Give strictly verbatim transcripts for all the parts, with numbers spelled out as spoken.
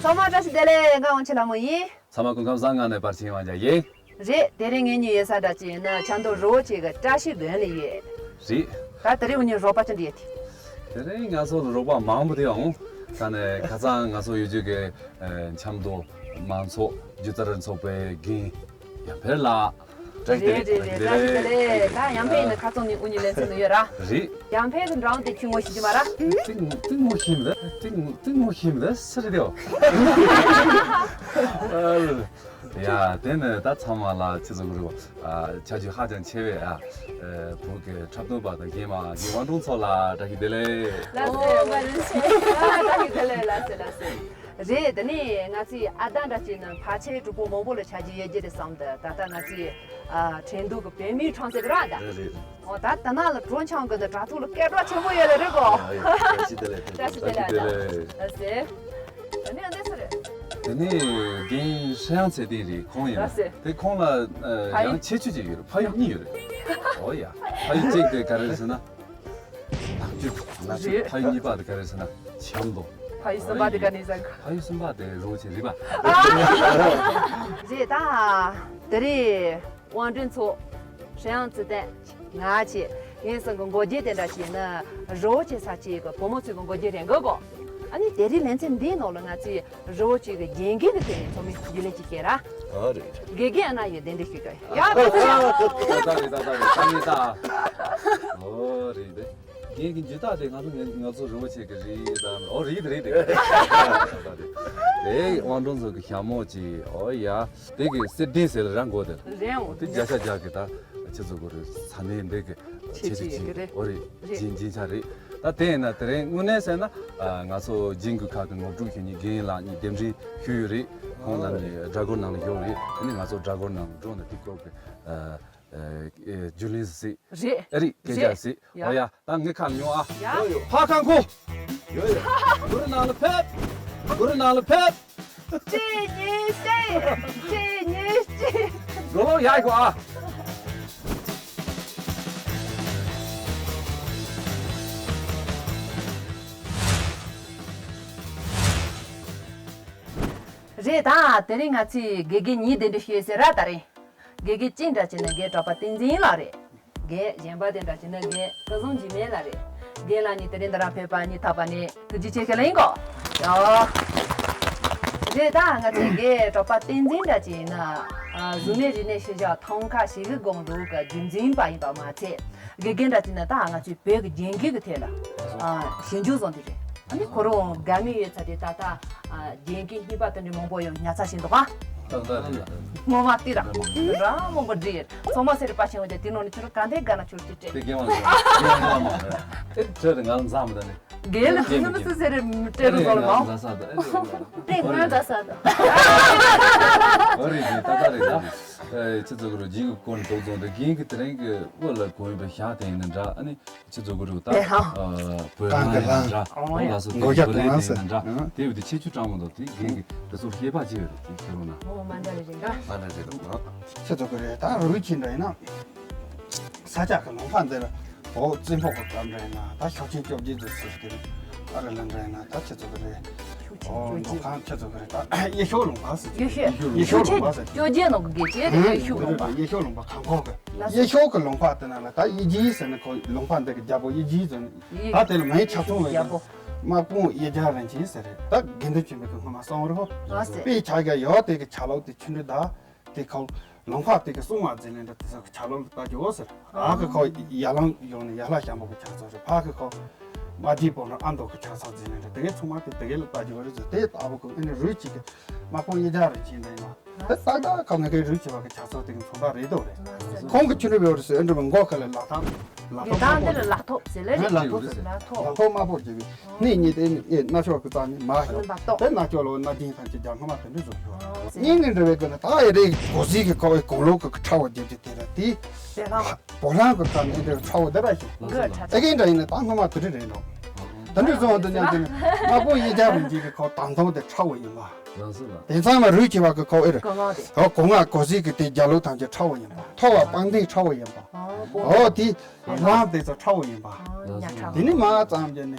ཚང་མ་བཀྲ་ཤིས་བདེ་ལེགས། ང་དབང་ཆེན་ལྷ་མོ་ཡིན། ཚང་མ་སྐུ་ཁམས་བཟང་། ང་ནི་པར་ཆེན་དབང་རྒྱལ་ཡིན། རེད། དེ་རིང་ངེད་གཉིས་ཡོད་ས་འདྲ་ཅིག་ཡིན་ན་ཆབ་མདོ་རི་བོ་ཆེ་གི་བཀྲ་ཤིས་དགོན་ལ་ཡོད། རེད། ད་དེ་རིང་འུ་གཉིས་རོགས་པ་ཅི་འདྲ་ཡོད་དེ། དེ་རིང་ང་ཚོ་ལ་རོགས་པ་མང་པོ་དེ་ཡང་། ད་ནི་ཁ་སང་ང་ཚོ་ཡུལ་ལྗོངས་ཀྱི་ཆབ་མདོ་མང་ཚོགས་སྒྱུ་རྩལ་ཚོགས་པའི་འགན་ཡར་འཕེལ་ལགས། བཀྲ་ཤིས་བདེ་ལེགས། རེད་རེད་རེད། བཀྲ་ཤིས་བདེ་ལེགས། ད་ཡར་འཕེལ་ཡིན་ན་ཁ་སང་ནས་འུ་གཉིས་ལེ་ཚན་ནས་ཡོད་ར། རེད། ཡར་འཕེལ་གི་འགྲམ་དེ་ཁྱོད་ངོ་ཤེས་ཀྱི་མ་ར། ཏིང་ཏིང་ངོ་ཤེས་མི་འདུག་ཏིང་ཏིང་ངོ་ཤེས་མི་འདུག་སུ་རེད་དེ། ཡ། དེ་ནི་ད་ཚང་མ་ལ་ཆི་ཟེར་དགོས་རེད། ཨ། ཆ་རྒྱུས་ཧ་ཅང་ཆེ་བས། ཨ། བོད་ཀྱི་འཁྲབ་སྟོན་པ་དང་རྒན་མ་རྒན་དབང་སྒྲོན་ཚོ་ལ་བཀྲ་ཤིས་བདེ་ལེགས། ལགས་སོ། བཀྲ་ཤིས་བདེ་ལེགས། ལགས་སོ། ལགས་སོ། རེད། དེ་ནས་ང་ཚོའི་ཨ་ཟླ་འདྲ་ཅིག་ནི་ཕལ་ཆེར་གྲོགས་པོ་མང་པོ་ལ་ཆ་རྒྱུས་ཡོད་རྒྱུ་རེད་བསམ་འདུག་ད་ལྟ་ང་ཚོའི་ཨ་ཁྲེང་ཏུའུ་གི་བོད་མིའི་ཁྲོམ་སའི་ར་ད། རེད་རེད། འོ་ད་ད་ནང་ལ་གྲོ་འཆམ་གི་འདི་དྲ་ཐོག་ལ་སྐད་གྲགས་ཆེན་པོ་ཡོད་ལེ་རེད་གོ། ཨ་ཡ། བཀྲ་ཤིས་བདེ་ལེགས། བཀྲ་ཤིས་བདེ་ལེགས། ཨ་ཟེ། དེ་ནས་འདི་སུ་རེད། དེ་ནས་རྒན་ཧྲེང་ཚེ་བརྟན་རེད། ཁོང་ཡིན། ཨ་ཟེ། དེ་ཁོང་ལ་ཨ་ཕ་ཡུལ། ཡང་ཁྱད་ཆོས་ཅིག་ཡོད་རེད། ཕ་ཡུལ་གཉིས་ཡོད་རེད། ཨོ་ཡ། ཕ་ཡུལ་གཅིག་དེ་ག་རེ་རེད་ཟེར་ན། ནག་ཆུ། ནག་ཆུ། རེད། ཕ་ཡུལ་གཉིས་པ་དེ་ག་རེ་རེད་ཟེར་ན་ཆབ་མདོ། ཕ་ཡུལ་གསུམ་པ་དེ་ག་ནས་ཟེར། ཕ་ཡུལ་གསུམ་པ་དེ་རི་བོ་ཆེ་རེད་པ། རེད་ད། དེ་རེད། དབང་སྒྲོན་མཚོ། ཧྲེང་ཙི་ཏན། ང་བཅས་ངེད་ཚང་གི་འགོ་འབྱེད་དེ་འདྲ་བྱས་ན་རི་བོ་ཆེ་ས་ཆའི་གི་བུ་མོ་ཚོའི་གི་འགོ་འབྱེད་རེད་འགོ་གོ། ཨ་ནི་དེ་རིང་ལེ་ཚན་འདིའི་ནང་ལ་ང་ཚོས་རི་བོ་ཆེ་གི་རྒན་རྒོན་གི་ཐད་ནས་ཚོགས་མི་རྒྱུས་ལོན་ཅིག་བྱས་ར། ཨ་རེད། དགེ་རྒན་ཨ་ན་ཡོད། གདན་འདྲེན་ཞུ་གི་ཡ། ད་ད་རེད། ད་ད་རེད། ད་ནི་ད། ཨོ་རེད་དེ། རྒན་གི་འཇུ་ཐག་དེ་ང་ཚོ་ང་ང་ཚོ་རི་བོ་ཆེ་གི་རེད་ད། ཨོ་རེད་རེད་དེ། ད་ད་རེད། དེ་དབང་སྒྲོན་ཚོ་གི་ཞྭ་མོ་ཅིག་ཨོ་ཡ། དེ་གི་གསེར་ལྡན་ཟེར་ལ་རང་གོ་དེ། རེད་འོ། དེ་བརྒྱ་ཆ་བརྒྱ་གི་ད་ཆེ་ཚོ་གོ་རེད། ས་གནས་འདི་གི་ཆེ་ཆེ་ཆེ་ཆེ་གི་རེད། འོ་རེད། རེད། རྒྱན་རྒྱན་ཆ་རེད། ད་དེ་ཡིན་ན་དེ་རིང་དངོས་གནས་ཟེར་ན་ང་ཚོ་རྒྱན་གི་ཁག་གི་ངོ་སྤྲོད་ཞུ་མཁན་རྒན་ལགས་གཉིས་གདན་འདྲེན་ཞུས་ཡོད་རེད། ཁོང་རྣམ་གཉིས་སྦྲ་གུར་ནང་ལ་ཡོད་རེད། དེ་ནས་ང་ཚོ་སྦྲ་གུར་ནང་འགྲོ་ནས་དེ་སྐོར་གི་རྒྱུས་ལོན་ཟིག་རེད། ཨ་རེད། སྐད་ཆ་ཟིག་ཡ། ཨོ་ཡ། ད་ངའི་ཁ་ལ་ཉོ་ཨ། ཡ། ཕ་ཁང་ཁོ། ཡོ་ཡོ། གུ་རུ་ནང་ལ་ཕེབས། གུ་རུ་ནང་ལ་ཕེབས། གཅིག་གཉིས་གཅིག་གཅིག་གཉིས་གཅིག་འགྲོ་ལོ་ཡ་ཤོ་ཨ། རེད་ད། དེ་རིང་ང་ཚོས་དགེ་རྒན་གཉིས་གདན་འདྲེན་ཞུས་ཟེར་ར་ད་རེད། དགེ་རྒན་གཅིག་འདྲ་བྱས་ན་རྒན་གྲགས་པ་བསྟན་འཛིན་ལགས་རེད། རྒན་གཞན་པ་དེ་འདྲ་བྱས་ན་རྒན་སྐལ་བཟང་འཇིགས་མེད་ལགས་རེད། རྒན་ལགས་གཉིས་དེ་རིང་འདི་ར་ཕེབས་པ་གཉིས་ཐུགས་རྗེ་ཆེ་ཞུ་ལེ་ཡིན་གོ། ཡ། རེད་ད། ང་ཚོའི་རྒན་གྲགས་པ་བསྟན་འཛིན་འདྲ་བྱས་ན་ཨ་གཟུགས་མེད་རིག་གནས་ཤུལ་བཞག་ཐང་ཁ་ཞི་གི་སྒང་རུ་གི་རྒྱུན་འཛིན་པ་ཡིན་པ་མ་ཚད། དགེ་རྒན་འདྲ་བྱས་ན་ད་ང་ཚོའི་བོད་ཀྱི་རྒྱན་གོས་ཀྱི་ཐད་ལ་ཨ་ཞིབ་འཇུག་བཟོ་འདི་རེད། ཨ་ནི་ཁོ་རང་དགའ་མོས་ཡོད་ཚ་དེ་ད་ལྟ་ཨ་རྒྱན་གོས་རྙིང་པ་དེ་འདྲའི་མང་པོ་ཡང་ཉར་ཚགས་བྱས་འདུག་ཨ། ཏག་ཏག་རེད། ངོ་མ་དེ་ར་ར་མང་པོ་འདྲི་ཡོད། ཚང་མ་སེ་རི་པ་ཆེན་པོ་དེ་དེ་ནང་ནས་ཁྱོད་རང་ག་འདྲའི་དགའ་ན་ཁྱོད་ཀྱི་སྤྲད། དེ་རྒན་མ་རྒན་མ་མ་རེད། དེ་ཁྱོད་ང་ལ་མཛའ་མི་ད་ནི། རྒན་ལ་དེ་ནི་མི་སུ་སེ་རི་སྤྲད་རུ་སོང་ལ་མང་། མཛའ་ས་ད་ཨེ་རེད། དེ་ང་མཛའ་ས་ད། ཨོ་རེད་རེད། ཏག་ཏག་རེད་ད། ཨེ་ཁྱེད་ཚོ་གི་རུ་རྒྱན་གོས་སྐོར་འདུག་བཙོང་དེ་རྒན་གི་དེ་རིང་གི་དབུ་ལ་གོན་པའི་ཞྭ་དེ་ཡིན་ན་འདྲ། ཨ་ནི་ཁྱེད་ཚོ་གི་རུ་ད་བེ་ལྷང་། ཨ་བེ་ལྷང་ཡིན་ན་འདྲ། ཨོ་ལགས་སོ། མགོ་སྐྱ་གོན་ལ་ཟེར། ཡིན་ན་འདྲ། དེ་བས་དེ་ཁྱད་ཆོས་སྤྲང་མོ་འདུག་དེ་རྒན་གི་དེ་ཚོ་ཤེས་པ་ཅི་ཡོད་རེད། དེ་ཁྱེད་རང་ན། ཨོ་མ་འདྲ་རེད་རེད་འདྲ། མ་འདྲ་རེད་འདུག་ཁྱེད་ཚོ་གི་རེད་ད། རུ་ཁྱི་འདྲ་ཡིན་ན། ས་ཆ་གི་ལུང་པ་འདིར་འོ་བཙན་པོ་གི་སྐབས་འདྲ་ཡིན་ན་ད་ཤོག་ཆེན་བཅོ་བརྒྱད་ཚོ་ཟེར་གི་རེད། ཨ་རི་ལ་འདྲ་ཡིན་ན་ད་ཁྱེད་ཚོ་གི་རེད། ཤོག་ཆེན་ཨོ་བཅོ་མདོ་བརྒྱད། ཁང་ཁྱེད་ཚོ་གི་རེད་ད། ཡེ་ཤོག་ལུང་པ་ཟེར་གི་ཡེ་ཤོག་ཡེ་ཤོག་ལུང་པ་ཟེར་གི་ཤོག་ཆེན་བཅོ་བརྒྱད་ནང་གི་གི་ཅེ་རེད། ཡེ་ཤོག་ལུང་པ། ཡེ་ཤོག་ལུང་པ་གང་གོ་གི། ལགས་སོ། ཡེ་ཤོག་གི་ལུང་པ་དེ་ན་ལ་ད་ཡེ་རྒྱལ་ཟེར་ནི་ཁོ་ལུང་པ་འདི་གི་རྒྱལ་པོ་ཡེ་རྒྱལ་ཟེར་ནི། ཡེ་ད་དེ་ལ་མིང་ཆ་ཚང་བའི་རྒྱལ་པོ། དམག་དཔོན་གཡུལ་རྒྱལ་རིན་ཆེན་ཟེར་རེད། ད་དགེ་འདུན་ཆོས་འཕེལ་གི་སྔོན་མ་གསང་བ་རེད་ཁོ། ལགས་སོ། དཔེ་ཆ་རྒྱ་ཡོད་དེ་གི་ཆ་ལོག་དེ་ཆུ་འདྲི་ད། དེ་ཁོ་ལུང་པ་དེ་གི་སྲུང་བ་འཛིན་ལེན་འདྲ་དེ་ཚོ་གི་ཆ་ལོག་ལ་ལྟ་རྒྱུ་འོ་ཟེར། ཨ་གི་ཁོ་ཡ་ལང་ཡོང་ནས་ཡ་ལྷ་ཤམ་པོ་གི་ཆ་ཚང་རེད། ཕ་གི་ཁོ་མ་བདེ་པོ་ན་ཨ་མདོ་གི་ཆ་ཚང་འཛིན་ལེན་འདྲ་དེ་གི་ཚང་མ་དེ་དེ་གི་ལ་ལྟ་རྒྱུ་འོ་རེད་ཟེར། དེ་ལྟ་བུ་གི་ཨ་ནི་རུས་གཅིག་གི་དམག་དཔོན་གཡུལ་རྒྱལ་རིན་ཆེན་འདྲ་ཡིན་ན། དེ་ཏག་ཏག་ཁོ་ང་གི་རུས་གཅིག་པ་གི་ཆ་ཚང་དེ་གི་མཚོན་པ་རེད་དོ་རེད། ཁོང་གི་ཆུ་རུ་བེའུ་རེད་ཟེར། ཨ་འདྲ་མི་མགོ་ཁ་ལ་ལག་ཐང་ལག་ཐོག་དམར་པོ་འདི་ལ་ལག་ཐོག་ཟེར་ལེ་རེད། ལག་ཐོག་ཟེར། ལག་ཐོག་ལག་ཐོག་དམར་པོ་རྒྱབ་པའི། སྣེ་གཉིས་དེ་ནི་ཨེ་སྣ་ཤོག་གི་རྩ་ནི་མ་ཤོག་དེ་སྣ་ཤོག་ལོ་སྣ་སྡིང་ཐམས་ཅད་རྒྱ་སྔ་མ་དེ་འདྲ་བཟོ་ཤོག་སྙིང་གི་འདྲ་བའི་ཀུན་ལ་ད་ཨེ་རེད། གོ་ཟིག་གི་ཁ་བའི་གོང་ལོག་གི་ཁྲ་བོ་རྒྱབ་ཀྱི་དེ་ར་དེ། བེ་ལྷང་། བོ་ལྷང་གི་ཁ་ནས་ཨེ་འདྲ་ཁྲ་བོ་དེ་ར་ཞིག་གི་ཁྲ་ཨེ་གི་འདྲ་ཡིན་ན་ད་སྔ་མ་དེ་འདྲ་རེད་ནོ། དེ་འདྲ་བཟོ་བ་འདི་མཉམ་དུ་ནི་དམག་དཔོན་གཡུལ་རྒྱལ་རིན་ཆེན་གི་ཁ་དང་ཐོང་དེ་ཁྲ་བོ་ཡིན་པ། དེ་ཚང་མ་རུས་གཅིག་པ་གི་ཁ་ཨེ་རེད། གོ་ང་དེ། ཨོ་གོ་ང་གོ་ཟིག་གི་དེ་རྒྱ་ལོ་ཐམས་ཅད་ཁྲ་བོ་ཡིན་པ། ཐོ་བ་པང་གདན་ཁྲ་བོ་ཡིན་པ། ཨོ་དེ་རང་དེ་ཚོ་ཁྲ་བོ་ཡིན་པ། ཉ་ཁྲ་དེ་ནི་མ་ཙམ་གྱི་ནི།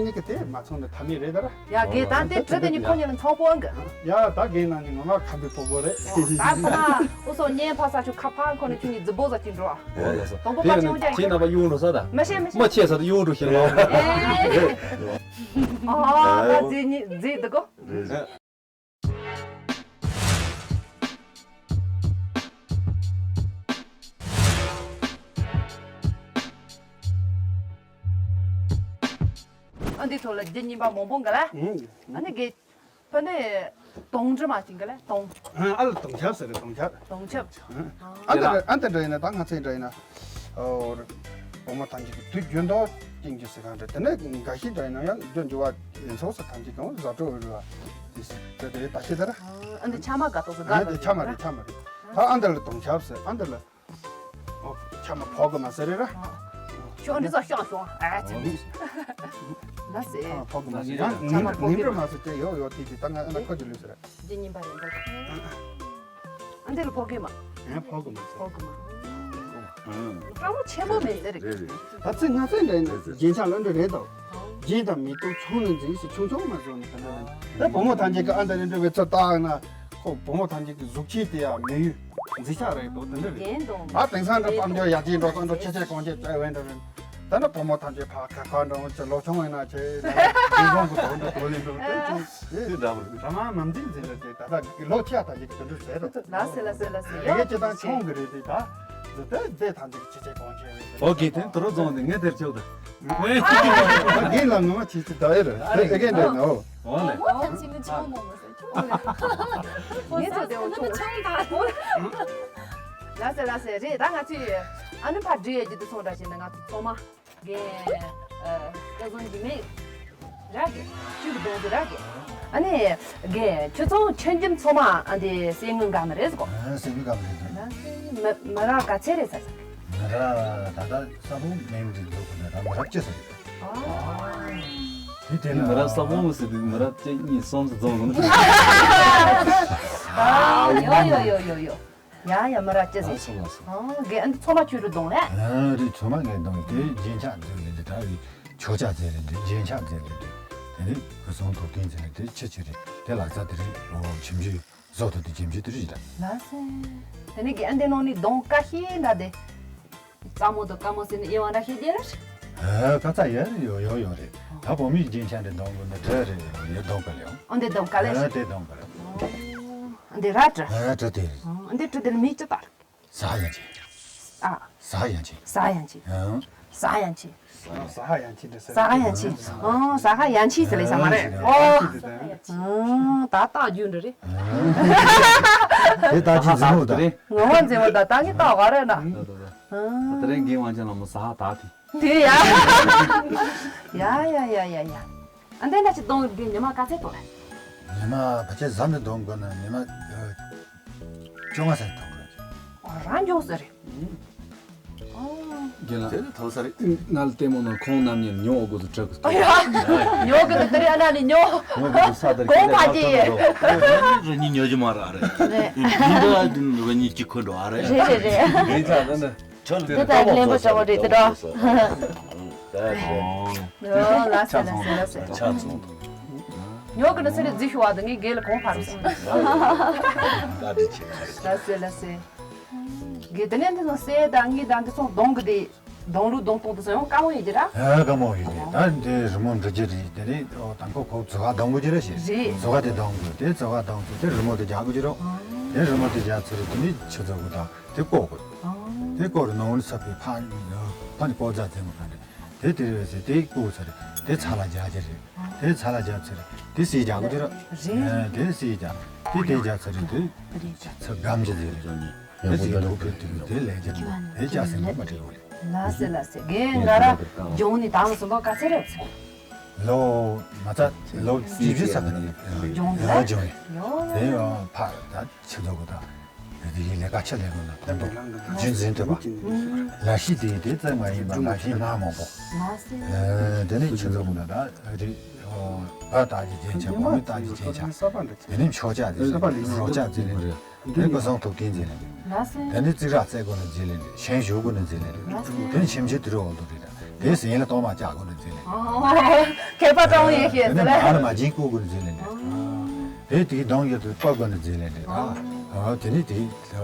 མི་གཉིས་ཀྱི་དེ་མ་ཚང་ནས་ཐ་མི་རེད་ད་ར། ཡ་རྒན་ད་དེ་དྲི་དེ་ནི་ཁོ་གཉིས་ལ་ཚོང་པོ་ཨང་གི། ཡ་ད་རྒན་ན་ནི་ང་ང་ཁམ་པའི་པོ་པོ་རེད། ད་ཕ་ཨུ་སོ་གཉན་ཕ་ས་ཆུ་ཁ་ཕ་ཁོ་ནི་ཆུ་ནི་རྫི་པོ་ཟ་གྱིན་འགྲོ། དང་པོ་པ་ཆེན་མོ་ཅག་ཁྱེད་རྣམ་པ་གཡུང་འགྲོ་ས་ད། མ་ཤེས་མ་ཤེས། མ་ཆེ་ས་ད་གཡུང་འགྲོ་ཤེས་ལ། ཨ་ད་རྫི་ནི་རྫི་འདི་གོ། ཨ་འདི་ཐོག་ལ་རྒྱུ་གཉིས་པ་མང་པོ་འགའ་ལ། ཨ་ནི་དགེ་ཕ་ནི་དོང་འདྲི་མ་ཅིག་འགའ་ལ་དོང་། ཨ་ལ་དོང་ཆབ་ཟེར་རེད་དོང་ཆབ། དོང་ཆབ། ཨ་འདི་ལ་ཨ་འདི་འདྲ་ཡིན་ན་ད་ང་ཚོའི་འདྲ་ཡིན་ན། ཨོ། བུ་མོ་ཐམས་ཅད་ཀྱི་དུས་རྒྱུན་དུ་ཅིང་ཅི་ཟེར་གང་འདྲ་དེ་ནས་འགའ་ཞིག་འདྲ་ཡིན་ན་ཡང་རྒྱུ་འགྱུར་བ་ཡིན་སོགས་སུ་ཐམས་ཅད་ཀྱང་བཟའ་སྤྲོ་འོས་རུ་བ། དེ་དེ་ད་ཤེས་ད་ར། ཨ་འདི་ཆ་མ་དགའ་ཏོག་ཙམ་ཨ་དགའ་དེ་ཆ་མ་རེད་ཆ་མ་རེད། ད་ཨ་འདི་ལ་དོང་ཆབ་ཟེར་ཨ་འདི་ལ། ཨོ། ཆ་མ་ཕོག་གི་མ་ཟེར་རེད་ར། ཤོག་འདི་ཚོ་ཤོག་ཤོག་ཨ་ཙི། ལ་སེ། ཆ་མ་ཕོག་གི་མ་ཟེར་ཡང་ཆ་མ་ནིམ་ཕོག་གི་ནིམ་ར་མ་ཟེར་དེ་ཡོ་ཡོ་དེ་དེ་ད་ང་ཨ་ན་ཁོ་ཅི་ལུས་ཟེར། རྗེ་ཉིན་པ་ཡིན་འདུག་ཨ་འདི་ལ་ཕོག་གི་མ། ཨ་ཕོག་གི་མ་ཟེར། ཕོག་གི་མ། སྤྲང་པོ་ཆེན་པོ་མེད་ཟེར། རེད་རེད། ད་ཚེ་ང་ཚོའི་འདྲ་ཡིན་ན་རྒྱན་ཆ་ལོན་འདྲ་རེད་དོ། རྒྱན་དང་མེ་ཏོག་ཆུང་ནས་འཛིན་ཞེས་ཆུང་ཆུང་མ་བཟོ་ནས་ག་འདྲ་ལ་ད་བུ་མོ་ཐམས་ཅད་ཀྱི་ཨ་འདྲ་རེ་འདྲ་བའི་ཚོ་བཏགས་ན་ཁོ་བུ་མོ་ཐམས་ཅད་ཀྱི་གཟུགས་ཅན་དེ་ཡང་མི་ཡུལ་འཛིན་ཆགས་རེད་དོ་དེ་འདྲ་རེད། རྒྱན་དང་ཨ་དེང་སང་འདྲ་དཔལ་འབྱོར་ཡར་རྒྱས་འགྲོ་སོང་འགྲོ་ཆེ་ཆེ་གོང་ཆེ་བཙལ་བས་འདྲ་རེད། ད་ནི་བུ་མོ་ཐམས་ཅད་ཕ་ཁ་ཁ་འདྲ་བོ་ཅི་ལོ་ཆུང་བས་ན་ཆེ་ན་དེ་གོང་གི་དོན་འདྲ་དོ་ལེན་འགྲོ་དེ་ཅུང་དེ་འདྲ་བོ་རེད། ར་མ་མ་འཛིན་འཛིན་རེད་དེ་ད་ལྟ་ལོ་ཆེ་ཐམས་ཅད་ཀྱི་དོན་འགྲུབ་ཟེར་རོ། ལགས་སེ་ལགས་སེ་ལགས་སེ། ཡ་ཡ་ཅི་དང་ཆུང་གི་རེད་དེ་ད། འདི་ལྟར་བསྡད་ཐམས་ཅད་ཀྱི་ཆེ་ཆེ་གོང་ཆེ་རེད། ཨོ་ཀེ་དེ་དུ་རོ་རྫོང་དེ་ངས་དེར་ཆོག་ད། ངས་ལ་ངོ་མ་ཆེ་ཆེ་ད་ཡེ་རེད་དེ་ཨེ་ཀེ་འདྲ་ནོ། ཨོ་ལེ། ཨོ་ཐམས་ཅད་ནི་ཆུང་མོ་མོ་ཟེར་ཆུང་མོ་ལེ། ངས་ཚོ་དེ་འོ་ཆུང་མོ། ལགས་སེ་ལགས་སེ་རེད་ད་ང་ཚོས་ཨ་ནི་ཕར་འགྲོ་ཡས་ཀྱི་དུ་སོང་འདྲ་བྱས་ན་ང་ཚོ་ཚང་མ། རྒན། ཨ། སྐལ་བཟང་འཇིགས་མེད། ར་རྒན། ཁྱོད་ཀྱི་གདོང་དེ་ར་རྒན། ཨ་ནི། རྒན་ཁྱོད་ཚོ་ཆོས་འཇིམ་ཚང་མ་ཨ་འདི་སེམས་ངན་ག་མ་རེད་ཟེར་གོ། ཨ་སེམས་ངན་ག་མ་རེད་ཟེར། ན་སེམས་མི་མི་ར་ག་ཚད་རེད་ཟེར་ཟེར། མི་ར་ད་ལྟ་ས་བོན་མེད་འདི་འདུག་གོ་ན་ད་མི་ར་ཅི་ཟེར་གི་རེད། ཨ། དེ་དེ་ན་མི་ར་ས་བོན་ཟེར་དུས་མི་ར་གཅིག་གཉིས་གསུམ་ཟེར་རྫོང་གོ་ན། ཨ་ཡོ་ཡོ་ཡོ་ཡོ་ཡོ། ཡ་ཡ་མི་ར་ཅི་ཟེར། ཨ་སོང་ཨ་སོང་། ཨ་རྒན་ཨ་འདི་ཚང་མ་ཁྱོད་རུ་གདོང་རེད། ཨ་རེད་ཚང་མ་ངའི་གདོང་དེ་རྒྱན་ཆ་འཛིན་ལེ་འདི་ད་རེད་ཆོས་ཆ་འཛིན་ལེ་འདི་རྒྱན་ཆ་འཛིན་ལེ་འདི་དེ་ནི་ཁུ་སང་ཐུག་གིན་འཛིན་ལེ་དེ་ཆི་ཆི་རེད་དེ་ལག་ཚ་དེ་རེད་ལོ་ཁྱིམ་རྒྱུད་བཟོ་ཐུབ་དེ་ཁྱིམ་རྒྱུད་དེ་རེད་ད། ལགས་སེ། དེ་ནི་རྒན་ཨ་འདི་ནང་ནི་གདོང་དཀར་ཤིང་འདྲ་དེ། གཙང་མོ་དང་དཀར་མོ་ཟེར་ནས་དབྱེ་བ་འདྲ་ཤེས་རྒྱུ་རེད། ཨ་ཀ་ཙ་ཡ་རེད་ཡོ་ཡོ་ཡོ་རེད་ད་བོ་མིའི་རྒྱན་ཆ་འདི་གདོང་གི་ནི་དེ་རེད་ཡོ་གདོང་ག་ལེ་ཡོ། ཨ་འདི་གདོང་ག་ལེ་ཨ་ཤེས། དེ་གདོང་ག་ལེ། འདི་ར་དྲི། ཨ་དྲི་དེ་རེད། འདི་དྲི་དེ་ལ་མིང་ཅི་བཏགས། ཟ་ཡང་ཆེ། ཨ། ཟ་ཡང་ཆེ། ཟ་ཡང་ཆེ། ཨང་། ཟ་ཡང་ཆེ། ཟ་ཡང་ཆེ་འདྲ་ཟ་ཡང་ཆེ། ཨང་ཟ་ཧ་ཡང་ཆེ་ཟེར་ལེ་ས་མ་རེད། ཨོ། ཨང་ད་རྟགས་རྒྱུ་འདྲ་རེད། དེ་ད་ཅི་འཛིན་མོ་ད། ངོ་བ་འཛིན་མོ་ད་ད་ངས་རྟགས་ག་རེ་ན། ད་རེ་འགན་དབང་ཅན་ལ་མོ་ཟ་ཧ་ད་དེ། དེ་ཡ། ཡ་ཡ་ཡ་ཡ་ཡ། ཨ་འདྲེ་ན་ཅི་གདོང་གི་ཉི་མ་ག་ཚད་གཏོང་རེད། ཉི་མ་ཕལ་ཆེར་ཟམ་དུ་གཏོང་དགོས་ན་ཉི་མ་ཨ་བཅོ་ལྔ་ཙམ་གཏོང་དགོས། ཨ། རང་མགྱོགས་ས་རེད། ཨ། རྒན་ལགས། དེ་ནི་ཐོག་ས་རེད། ང་ལ་ལྟད་མོ་ནང་ཁོང་རྣམ་གཉིས་ཉོ་དགོས་སུ་གྲགས། ཨ་ཡ། ཉོ་གི་འདུག་དེ་རེད། ཨ་ན་ནི་ཉོ། ཉོ་གི་འདུག་ས་དེར་གོང་ཁྱེད་ཕ་ལ་ཅི་ཡེ། ཐོག་ནས་རེ་གཉིས་ཉོ་རྒྱུ་མ་རེད། ཨ་རེད། ནས་མི་འདུག་ཨ། དེ་ནི་རེ་གཉིས་གཅིག་ཁོ་འགྲོ། ཨ་རེད། རེད་རེད་རེད། རེད་ཚ་ན་ནི། ཁྱོད་དེ་ལྟར་གླེན་པ་འདྲ་བོ་རེད་དེ་འདྲ། ཨོ། ལགས་སེ་ལགས་སེ་ལགས་སེ། ཆ་ཚང་། ཉོ་གི་ནི་སུ་རེད། རྫི་ཤུ་བ་དང་ངའི་རྒན་ལ་གོང་འཕར་སོང་། བཀའ་དྲིན་ཆེ། ལགས་སེ་ལགས་སེ། རྒན་དེ་ནས་འདི་ཚོ་སེ་དང་ངའི་དང་འདི་ཚོ་གདོང་གི་དེ་གདོང་ལུག་གདོང་གཏོང་དུ་སོང་ཡང་དཀའ་མོ་ཡིན་གྱི་ར། ཨ། དཀའ་མོ་ཡིན་གྱི། ད་འདི་རི་མོ་འབྲི་རྒྱུ་རེད། དེ་ནས་ཨོ་དང་ཁོ་ཁོ་ཟུར་ཁ་གདོང་དགོས་ཀྱི་རེད་ཤེས། རེད། ཟུར་ཁ་དེ་གདོང་དགོས། དེ་ཟུར་ཁ་གདོང་དུ་དེ་རི་མོ་དེ་རྒྱག་དགོས་ཀྱི་རེད། དེ་རི་མོ་དེ་རྒྱག་ཚར་རེད། དེ་ནས་ཆུ་ཚོད་དགོས་དང་དེ་བཀོག་དགོས། དེ་བཀོག་རེད། ནང་ནས་ཚ་པའི་ཕ་ཕ་ནས་བཀོག་རྫ་འཛིན་དགོས་ག་འདྲ། དེ་དེ་རེད་ཟེར། དེ་བཀོག་ཚར་རེད། དེ་ཚ་ལ་རྒྱག་རྒྱུ་རེད། དེ་ཚ་ལ་རྒྱག་ཚར་རེད། དེ་སེ་རྒྱག་དགོས་ཀྱི་རེད། རེད། ཨ། དེ་སེ་རྒྱག་དེ་དེ་རྒྱག་ཚར་རེད། དེ་ཚ་སྒམ་གྱི་ཟེར་རེད། དེ་ཟེར་ལུག་གི་དེ་དེ་ལས་རྒྱག་དེ་རྒྱག་ཟིན་པ་མ་བྲིས་བ་རེད། ལགས་སེ་ལགས་སེ། རྒན་ང་ར་སྦྱོང་ནི་དང་སུ་ལོ་ག་ཚད་རེད། ལོ་མ་ཚད་ལོ་བཅུ་བཞི་ཙམ་རེད། སྦྱོང་ལ་སྦྱོང་རེད། ཡོ། དེ་ཡང་ཕ་ད་ཆུ་ཚོད་གོ་ད། དེ་ཡི་ལས་ཀ་ཆ་ལས་དགོས་ན་དོན་དུ་རྒྱུན་འཛིན་ཐུབ་པ། ལས་གཞི་དེ་དེ་ཙམ་མ་ཡིན་པར་ལས་གཞི་སྣ་མང་པོ། ལགས་སེ། ཨ། དེ་ནས་ཆུ་ཚོད་གོ་ན་ད་རེད། བ་ལྟ་རྒྱུ་རྒྱན་ཆ། བུ་མོ་ལྟ་རྒྱུ་རྒྱན་ཆ། དེ་ནས་མཆོད་ཆས་དེ་རོལ་ཆས་རྩེ་ལེན་རེད། དེ་ནས་སྐུ་གསུང་ཐུགས་རྟེན་རྩེ་ལེན་རེད། ལགས་སེ། དེ་ནས་ཙིག་ར་རྩེ་དགོས་ན་རྩེ་ལེན་རེད། གཞན་ཞུ་དགོས་ན་རྩེ་ལེན་རེད། ལགས་སེ། དེ་ནས་ཁྱིམ་ཆུ་དུ་རུ་འོག་ཏུ་རེད། དེ་ཟིན་ལ་གཏོར་མ་བཅག་དགོས་ན་རྩེ་ལེན་རེད། ཨོ། མཁས་པ་གྲོང་ཡེ་ཤེས་ཟེར་ལ། དེ་ནས་མར་མ་བྱིན་བསྐུར་དགོས་ན་རྩེ་ལེན་རེད། ཨོ། དེ་དེའི་གདོང་ཡོད་དུ་སྤར་དགོས་ན་རྩེ་ལེན་རེད། ཨོ། དེ་ནས་དེ་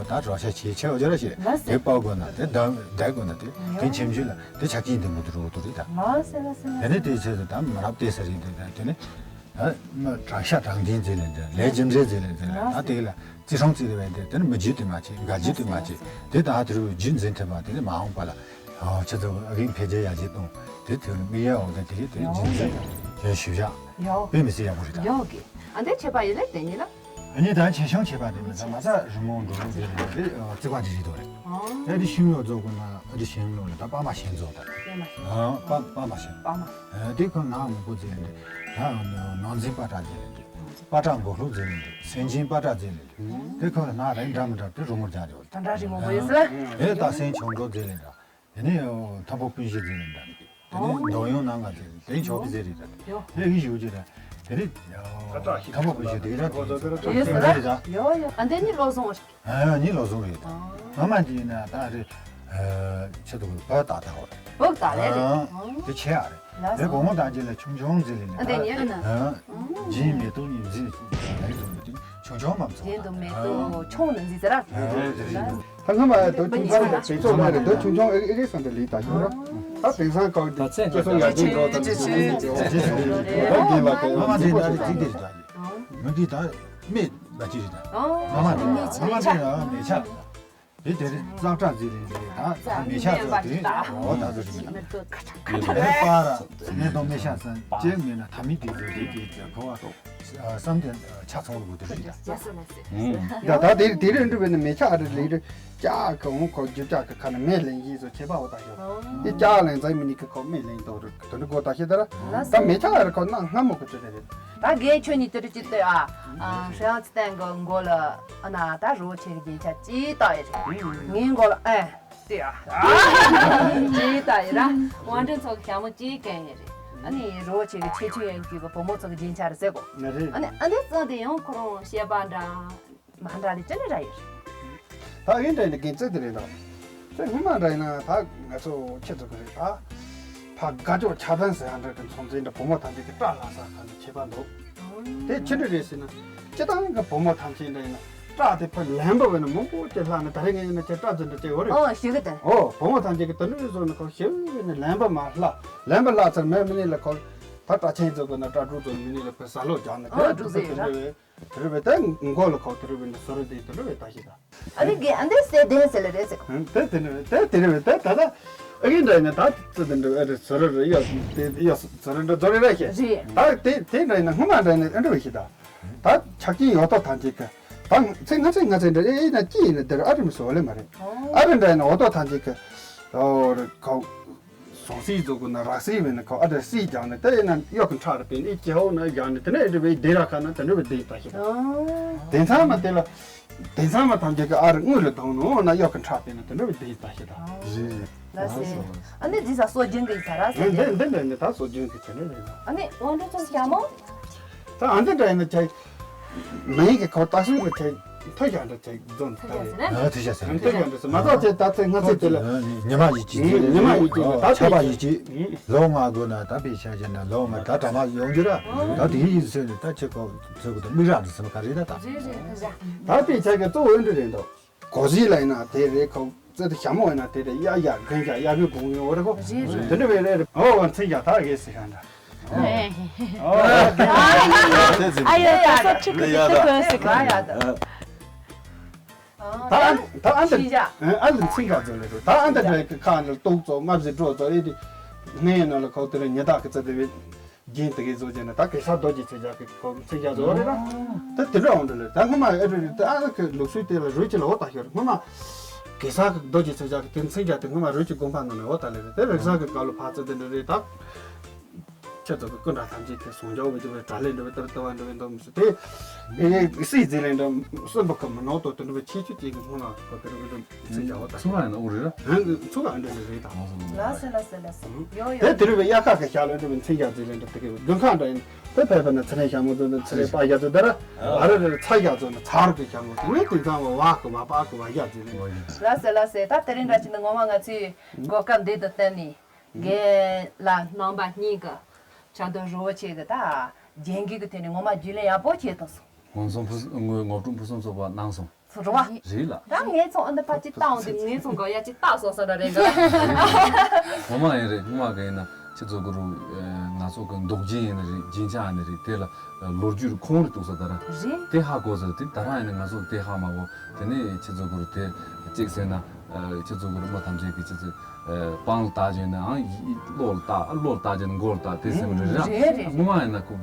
ད་རོལ་ཆས་ཆེ་ཆེ་བ་ཅོ་ར་ཞེས། ལགས་སེ། དེ་སྤར་དགོས་ན། དེ་བསྡད་བསྡད་དགོས་ན། དེ་དེ་ཁྱིམ་ཆུ་ལ་དེ་ཕྱག་ཆེན་འདི་མོ་དུ་རུ་འོག་ཏུ་རེད་ད། ལགས་སེ་ལགས་སེ། དེ་ནས་དེའི་ཆེད་དུ་ད་མ་རབས་བལྟས་ས་རེད། དེ་ད་དེ་ནས། ཨ། མ་དྲག་ཤ་དྲག་འདིན་རྩེ་ལེན་རེད། ལས་རྒྱུ་འབྲས་རྩེ་ལེན་རེད། ད་དེ་ལ་རྩི་སྲུང་རྩེ་རེད་པས། དེ་དེ་ནི་མི་རྒྱུད་དུ་མ་བྱེད། འགལ་རྒྱུ་དུ་མ་བྱེད། དེ་ད་དེ་རུ་རྒྱུན་འཛིན་ཐུབ་པ། དེ་ནི་མ་འོངས་པ་ལ། ཨ། ཆུ་ཚོད་རིང་འཕེལ་རྒྱས་ཡར་རྒྱས་གཏོང་། དེ་དེ་ནི་མི་ཡ་འོ་དེ་དེ་དེ་རྒྱུན་འཛིན་ཞུ་བྱ། ཡོ། དཔེ་མི་སྲིད་ཡག་པོ་རེད་ད། ཡོ་གི། ཨ། འདི་ཆད་པ་ཡིན་ལེ་དེ་ཉིད་ལ། ཨ་ནི་ད་ཆེ་ཆུང་ཆད་པ་དེ་མི་ད་མ་ས་རི་མོ་འགྲོ་ལུགས་དེ་རེད། དེ་རྩི་བ་དེ་རེད་དོ་རེད། ཨ། དེ་ཤིང་ལོ་རྫོགས་དགོས་ན་དེ་ཤིང་ལོ་རེད། ད་པ་མ་ཤིང་རྫོགས་ད། པ་མ་ཤིང་། ཨ། པ་པ་མ་ཤིང་། པ་མ། ཨ། དེ་ཁོ་ནག་མང་པོ་རྩེ་ལེན་རེད། ད་ནང་འཛིན་པ་ཏྲ་རྩེ་ལེན་རེད། པ་ཏྲ་མགོ་ལྷུག་རྩེ་ལེན་རེད། སེང་ཆེན་པ་ཏྲ་རྩེ་ལེན་རེད། དེ་ཁོ་ལ་ནག་རིང་འདྲ་མི་འདྲ་དེ་རུ་མོར་སྦྱར་ཡོད། ད་འདྲ་རི་མོ་བོ་ཡོད་ཟེར། དེ་ད་སེང་ཆུང་འགྲོ་རྩེ་ལེན་རེད། དེ་ནས་མཐོན་པོ་སྤུན་བཞི་རྩེ་ལེན་རེད། དེ་ནས་འདོད་ཡོན་ནང་ག་རྩེ་ལེན། དེ་ཆོག་གི་རྩེ་རེད་ད། ཡོ། དེ་གི་ཞུ་རྒྱུ་རེད། དེ་ནས་མཐོན་པོ་སྤུན་བཞི་དེ་ར་དེ་ཡོད་ཟེར། ཡོ་ཡོ། ཨ། འདི་ནི་ལོ་ཟུང་རེད། ཨ། ནི་ལོ་ཟུང་རེད། ཨ། སྔ་མ་འདི་ཡིན་ན་ད་རེད། ཨ། ཆེད་དུ་བོད་ད་ད་ཧོ་རེད། བོད་ད་ལེ་རེད། ཨ། དེ་ཆེ་ཡ་རེད། ལགས་སོ། དེ་གོང་མོ་ད་རྗེས་ལ་ཆུང་ཆུང་ཟེར་ལེ་ནི་ཨ། དེ་ཉེ་རེད་ན། ཨ། ཨ། ཇིན་མེ་ཏོག་ཉིན་ཟེར་ལེ་ཟུང་དེ་ཆུང་ཆུང་མ་ཚོ། ཇིན་དུ་མེ་ཏོག་ཆུང་ནི་ཟེར་ར། ཨ། དེ་རེད། ད་སྔ་མ་དོ་ཁྱིམ་ཚང་དེ་ཚོ་མ་རེད། དོ་ཆུང་ཆུང་ཨེ་ཨེ་སང་དེ་ལི་ད་ཤོར་ར། ད་དེང་སང་ཁོ་དེ་ཅི་སོང་ཡ་ཅིག་འགྲོ་དང་ཅི་སོང་ཡ་ཅིག་འགྲོ་དང་ཅི་སོང་ཡ་ཅིག་འགྲོ་དང་ཅི་སོང་ཡ་ཅིག་འགྲོ་དང་ཅི་སོང་ཡ་ཅིག་འགྲོ་དང་། མི་འདི་ད་མེད་པ་ཅི་རེད་ད། ཨོ། ཨ་མ་དེ་ཨ་མ་དེ་ཡང་མེ་ཆ། དེ་དེ་རེད། ཙག་ཁྲག་ཟེར་རེད་རེད་ད། ད་མེ་ཆ་ཚོ་དེ་ཨོ་ད་ཚོ་རེད་ད། མེ་ཏོག་ཁ་ཁྲག་ཁ་ཁྲག་པ་ར་མེ་ཏོག་མེ་ཤ་ཟན་ཅེ་མེ་ན་ཐ་མི་དེ་ཚོ་དེ་དེ་ཁོ་བ་བསམ་དེ་ཆ་ཚང་དགོས་དེ་རེད་ད། ཡ་ད་ད་དེ་དེ་རེད་འགྲུབ་པས་ན་མེ་ཆ་ཨ་རེད་ལེ་རེད། ཀྱག་གི་འོང་ཁོ་རྒྱུ་ཀྱག་གི་ཁ་ན་མེ་ལེན་ཡིན་ཚོ་ཁྱད་པར་འོ་ད་ཤོ། དེ་ཀྱག་ལེན་ཚ་མི་ནི་གི་ཁོ་མེ་ལེན་དོ་རུ་དོ་འདི་གོ་ད་ཤེ་ད་ར། ད་མེ་ཆ་ཨ་རེད་ཁོ་ན་སྔ་མོ་གི་ཚོ་དེ་རེད། ད་རྒན་ཁྱོད་གཉིས་དེ་རུ་ཅི་ལྟོས་ཨ། ཨ། ཧྲེང་ཙི་ཏན་གི་མགོ་ལ་ཨ་ན་ད་རོ་ཆེ་གི་རྒྱན་ཆ་ཅི་ལྟ་ཡི་རེད། ངའི་མགོ་ལ་ཨེ་ལྟོས་ཨ། ཅི་ལྟ་ཡི་ར། དབང་ཁྲིད་ཚོ་གི་ཞྭ་མོ་ཅི་གན་ཡི་རེད། ཨ་ནི་རོ་ཆེ་གི་ཆེ་ཆུང་ཡན་གྱི་གི་བུ་མོ་ཚོ་གི་རྒྱན་ཆ་རེད་ཟེར་གོ། ན་རེད། ཨ་ནི་ཨ་འདི་ཙང་དེ་ཡང་ཁོ་རང་བཤད་པ་འདྲ། མ་འདྲ་ལི་ཅི་ནི་ར་ཡོད། ད་ཨིན་འདྲ་ཡིན་ན་རྒན་རྩེ་དེ་རེད་ད། ཚེ་སྔོན་མ་འདྲ་ཡིན་ན་ད་ང་ཚོ་ཁྱེད་ཚོ་གི་རེད་ད། ཕ་དགའ་ཅོག་ཆ་ཚང་ཟེར་ཡ་འདྲ་གི་ཚོང་འཛིན་འདྲ་བུ་མོ་ཐམས་ཅད་ཀྱི་སྐྲ་ལྷག་ས་ག་ནས་ཁྱད་པར་འདུག་དེ་ཅི་འདྲ་རེད་ཟེར་ན། སྤྱི་བཏང་གི་བུ་མོ་ཐམས་ཅད་འདྲ་ཡིན་ན་སྐྲ་དེ་ཕར་ལན་པ་བས་ན་མང་པོ་ཅིག་ལྷག་ན་ད་རེས་ངས་ཡིན་ན་ཁྱེད་སྐྲ་འཛིན་འདྲ་ཅིག་ཡོད་རེད། ཨོ་ཞིག་གི་དེ། ཨོ་བུ་མོ་ཐམས་ཅད་ཀྱི་དུ་འདྲ་བཟོ་ན་ཁོ་ཞིག་བས་ན་ལན་པ་མ་ལྷག་ལན་པ་ལྷག་ཚར་མེད་མི་ནི་ལ་ཁོ་ད་སྐྲ་ཆེན་ཚོ་གི་ན་སྐྲ་དྲུག་ཚོ་མི་ནི་ལ་ཕར་ཟ་ལོ་རྒྱག་ན་ཨོ་དྲུག་ཚོ་ཚོ་དེ་འདྲ་བས། དེ་རུ་བས་ད་མགོ་ལ་ཁོག་དེ་རུ་བས་ནི་སོ་རུ་དེ་དེ་རུ་བས་ད་ཤི་ད། ཨ་ནི་གི་ཨ་འདི་སེ་དེན་སེ་ལ་རེད་ཟེར་གོ། ཧུམ། དེ་དེ་ནི་དེ་དེ་རུ་བས་ད་ད་ད་ཨ་གི་འདྲ་ཡིན་ན་ད་ཙི་དེ་འདྲ་ཨ་རི་སོ་རུ་རུ་ཡ་དེ་ཡ་སོ་རུ་འདྲ་རྫོ་རི་ར་ཤི། རེད། ད་དེ་དེ་འདྲ་ཡིན་ན་སྔོན་མ་འདྲ་ཡིན་ན་ཨ་འདྲ་བས་ཤི་ད། ད་ཆ་རྐྱེན་ཡོད་ཐོག་ཐམས་ཅད་གི་ད་ཚེ་ང་ཚེ་ང་ཚེ་འདྲ་ཨེ་ཨེ་ན་ཅི་ཡིན་ན་དེ་རུ་ཨ་རི་མི་སོ་ལེ་མ་རེད། ཨ་རི་འདྲ་ཡིན་ན་འོ་ཐོག་ཐམས་ཅད་གི་ཨོ་རི་ཁོ། ཟོང་སི་རྫོགས་དགོས་ན་རག་སི་བས་ན་ཁོ་ཨ་དྲ་སི་རྒྱག་ནས་དེ་ཡིན་ན་གཡོག་གི་ཁྲག་རེ་བས་ནས་ཀྱི་ཧོ་ན་རྒྱག་ནས་དེ་ནས་ཨེ་འདྲ་བས་དེ་ར་ཁ་ན་དེ་འདྲ་བས་དེ་ལྟ་ཞིག་དང་། དེ་ཚང་མ་དེ་ལ་དེ་ཚང་མ་ཐམས་ཅད་ཀྱི་ཨ་རི་དངུལ་ལ་བཏང་ནོ་ན་གཡོག་གི་ཁྲག་བས་ན་དེ་འདྲ་བས་དེ་ལྟ་ཞིག་དང་། རེད་རེད། ལ་སེ། ཨ་ནི་འདི་ས་སྲོལ་རྒྱུན་གྱི་ས་ར་སེ། འདི་འདི་འདི་འདི་ད་སྲོལ་རྒྱུན་གྱི་དེ་འདྲ་རེད། ཨ་ནི་དབང་འདྲ་ཚོ་ཞྭ་མོ། ད་ཨ་འདི་འདྲ་ཡིན་ན་ཆ། མིང་གི་ཁོ་ཏག་སུ་གི་ཆ། མཐོ་ཞག་འདྲ་ཆ་རྫོང་ད་རེད། ཨ་ཐུ་ཞག་ཟེར། མཐོ་ཞག་འདྲ་ཟེར་མ་ཐག་ཆ་ད་ཚེ་ང་ཚེ་དེ་ལ། ཉི་མ་ཡིད་ཀྱི་ཉི་མ་ཡིད་ཀྱི་ད་ཆ་བ་ཡིད་ཀྱི། ལོ་ལྔ་དགོས་ན་ད་པའི་ཆ་ཆ་ན་ལོ་ལྔ་ད་གྲ་མ་ཡོང་རྒྱུ་ར། ད་དེ་ཡིན་ཟེར་ནས་ད་ཆེ་ཁོ་ཚོ་གི་ད་མིག་རག་འདྲ་ཟེར་མ་ག་རེད་ད་ད། རེད་རེད་ཐུ་ཞག་ད་པའི་ཆ་གི་གཙོ་བོ་འདྲ་རེད་འདུག་གོ་ཟི་ལ་ཡིན་ན་དེ་རེད་ཁོ། རྩེ་དུ་ཞྭ་མོ་ཡིན་ན་དེ་རེད། གཡག་གཡག་རྒན་གཡག་གཡག་པོའི་དགུང་ཡོད་རེད་གོ། རེད་རེད། དེ་འདྲ་བས་རེད། ཨོ་བ་མཚན་རྒྱག་ཐག་གེ་ཟེར་ཤག་འདྲ། ཨེ། ཨོ་ཨ་ཡོ་ད་སོ་ཁྲི་ཁྲི་ཁྲི་ཁོན་སི་ཁ་ཡ་ད། ད་ཨ་ད་ཨ་འདྲ་ཤི་བྱ། ཨ་ལ་མཚན་རྒྱག་ཚོ་ལེ་རེད། ད་ཨ་འདྲ་འདྲ་གི་ཁ་ནས་ལྟོགས་ཚོ་དམར་ཟི་འགྲོ་ཚོ་ཨེ་དེ། སྣེ་ཡིན་ན་ལ་ཁོ་དེ་རེད་ཉི་ཟླ་གི་རྩེ་དེ་བས། རྒྱན་དེ་གའི་བཟོ་བྱས་ན་ད་གེ་སར་རྡོ་རྗེ་ཚེ་རྒྱལ་གྱི་ཁོ་ཚེ་རྒྱལ་བཟོ་རེད་ན། ད་དེ་འདྲ་འོང་འདྲ་ལེ་ད་སྔོན་མ་ཨེ་འདྲ་རེད། ད་ཨ་ཁི་ལུགས་སྲོལ་དེ་ལ་རུས་ཀྱི་ལ་འོ་ད་ཤོར་སྔོན་མ། གེ་སར་གྱི་རྡོ་རྗེ་ཚེ་རྒྱལ་གྱི་དེ་ཚེ་རྒྱལ་དེ་སྔོན་མ་རུས་ཀྱི་དགོན་པ་ནང་ནས་འོ་ད་ལེ་རེད། དེ་རིག་གསར་གྱི་སྐབས་ལ་ཕར་ཚུར་དེ་འདྲ་རེད་ད། ཁྱེད་ཚོ་གི་སྐུ་འདྲ་ཐམས་ཅད་དེ་སོང་རྒྱ་འོ་བའི་དེ་བའི་དྲ་ལེ་འདྲ་བའི་ལྟ་བའི་ལྟ་བ་འདྲ་བའི་འདོམས་སུ་དེ། ཨེ་སྲིད་འཛིན་ལེ་འདྲ་གསོན་པོ་ཁམས་ནང་དུ་དེ་འདྲ་བའི་ཆེ་ཆུ་ཅན་གྱི་སྔོན་ལ་ཁོ་དེ་འདྲ་བའི་འདོམས། ཚིག་ཀྱང་བ་དང་། ཚུགས་ཀ་ཡིན་ན་འུ་རེད་ར། ཧན་གི་ཚུགས་ཀ་འདྲ་འདྲ་རེད་དང་། ལགས་སོ་ལགས་སོ་ལགས་སོ། ཡོ་ཡོ། དེ་དེ་རུ་བའི་དབྱར་ཁ་གི་ཞག་ལ་འདྲ་བའི་མཚན་ཞག་ཚོ་ལ་འདྲ་དེ་གི་དགུན་ཁ་འདྲ་ཡིན། དེ་ཕལ་པ་ན་ཚེ་རིང་ཞག་མོ་ཚོ་འདྲ་ཚེ་རིང་པ་ཞག་ཚོ་འདྲ་ར། ཨ་རི་རི་ཚ་ཞག་ཚོ་ནི་ཚ་རུ་གི་ཞག་མོ་དེ་ནི་དེང་སང་བ་བག་གི་བ་བག་གི་བ་ཞག་ཚོ་ནི། ལགས་སོ་ལགས་སོ། ད་དེ་རིང་འདྲ་ཅིག་ནི་ངོ་མ་ང་ཚོའི་གོ་སྐབས་འདི་དུ་བསྟན་ནས། རྒན་ལགས་རྣམ་པ་གཉིས་ཀྱི་ཆ་དོ་རོ་ཆེ་གི་ད་རྒྱན་གྱི་གི་དེ་ནི་ངོ་མ་རྒྱུས་ལོན་ཡག་པོ་བྱས་ཐུབ་སོང་། ངོ་ཚོང་ཕུ་ངོ་ངོ་སྤྲོད་ཕུན་སུམ་ཚོགས་པ་གནང་སོང་། སུ་རུ་བ། རེད་ལ། ད་ངས་ཚོང་ཨ་འདི་ཕ་ཅི་བཏང་འདི་ངས་ཚོང་ག་ཡ་ཅི་བཏགས་སོང་ས་འདྲ་རེད་འདྲ། ངོ་མ་ཡིན་རེད། ངོ་མ་ག་ཡིན་ན་ཁྱེད་ཚོ་གུ་རུ་ང་ཚོ་གི་འདོགས་རྒྱན་ཡིན་ན་རེད། རྒྱན་ཆ་ཡིན་ན་རེད། དེ་ལ་ལོ་རྒྱུས་ཁོང་རེ་གཏུགས་ས་ད་ར། རེད། དེ་ཧ་གོ་ས་དེ་ད་རང་ཡིན་ན་ང་ཚོ་དེ་ཧ་མ་གོ། དེ་ནས་ཁྱེད་ཚོ་གུ་རུ་དེ་གཅིག་ཟེར་ན་ཁྱེད་ཚོ་གུ་རུ་མ་ཐམས་ཅད་ཀྱི་ཁྱེད་ཚོ་པང་ལ་བཏགས་རྒྱན་ནའང་བློ་ལ་བཏགས་བློ་ལ་བཏགས་རྒྱན་མགོ་ལ་བཏགས་དེ་ཟེར་བ་རེད་ར། རེད་རེད། ངོ་མ་ཡིན་ན་ཁོ་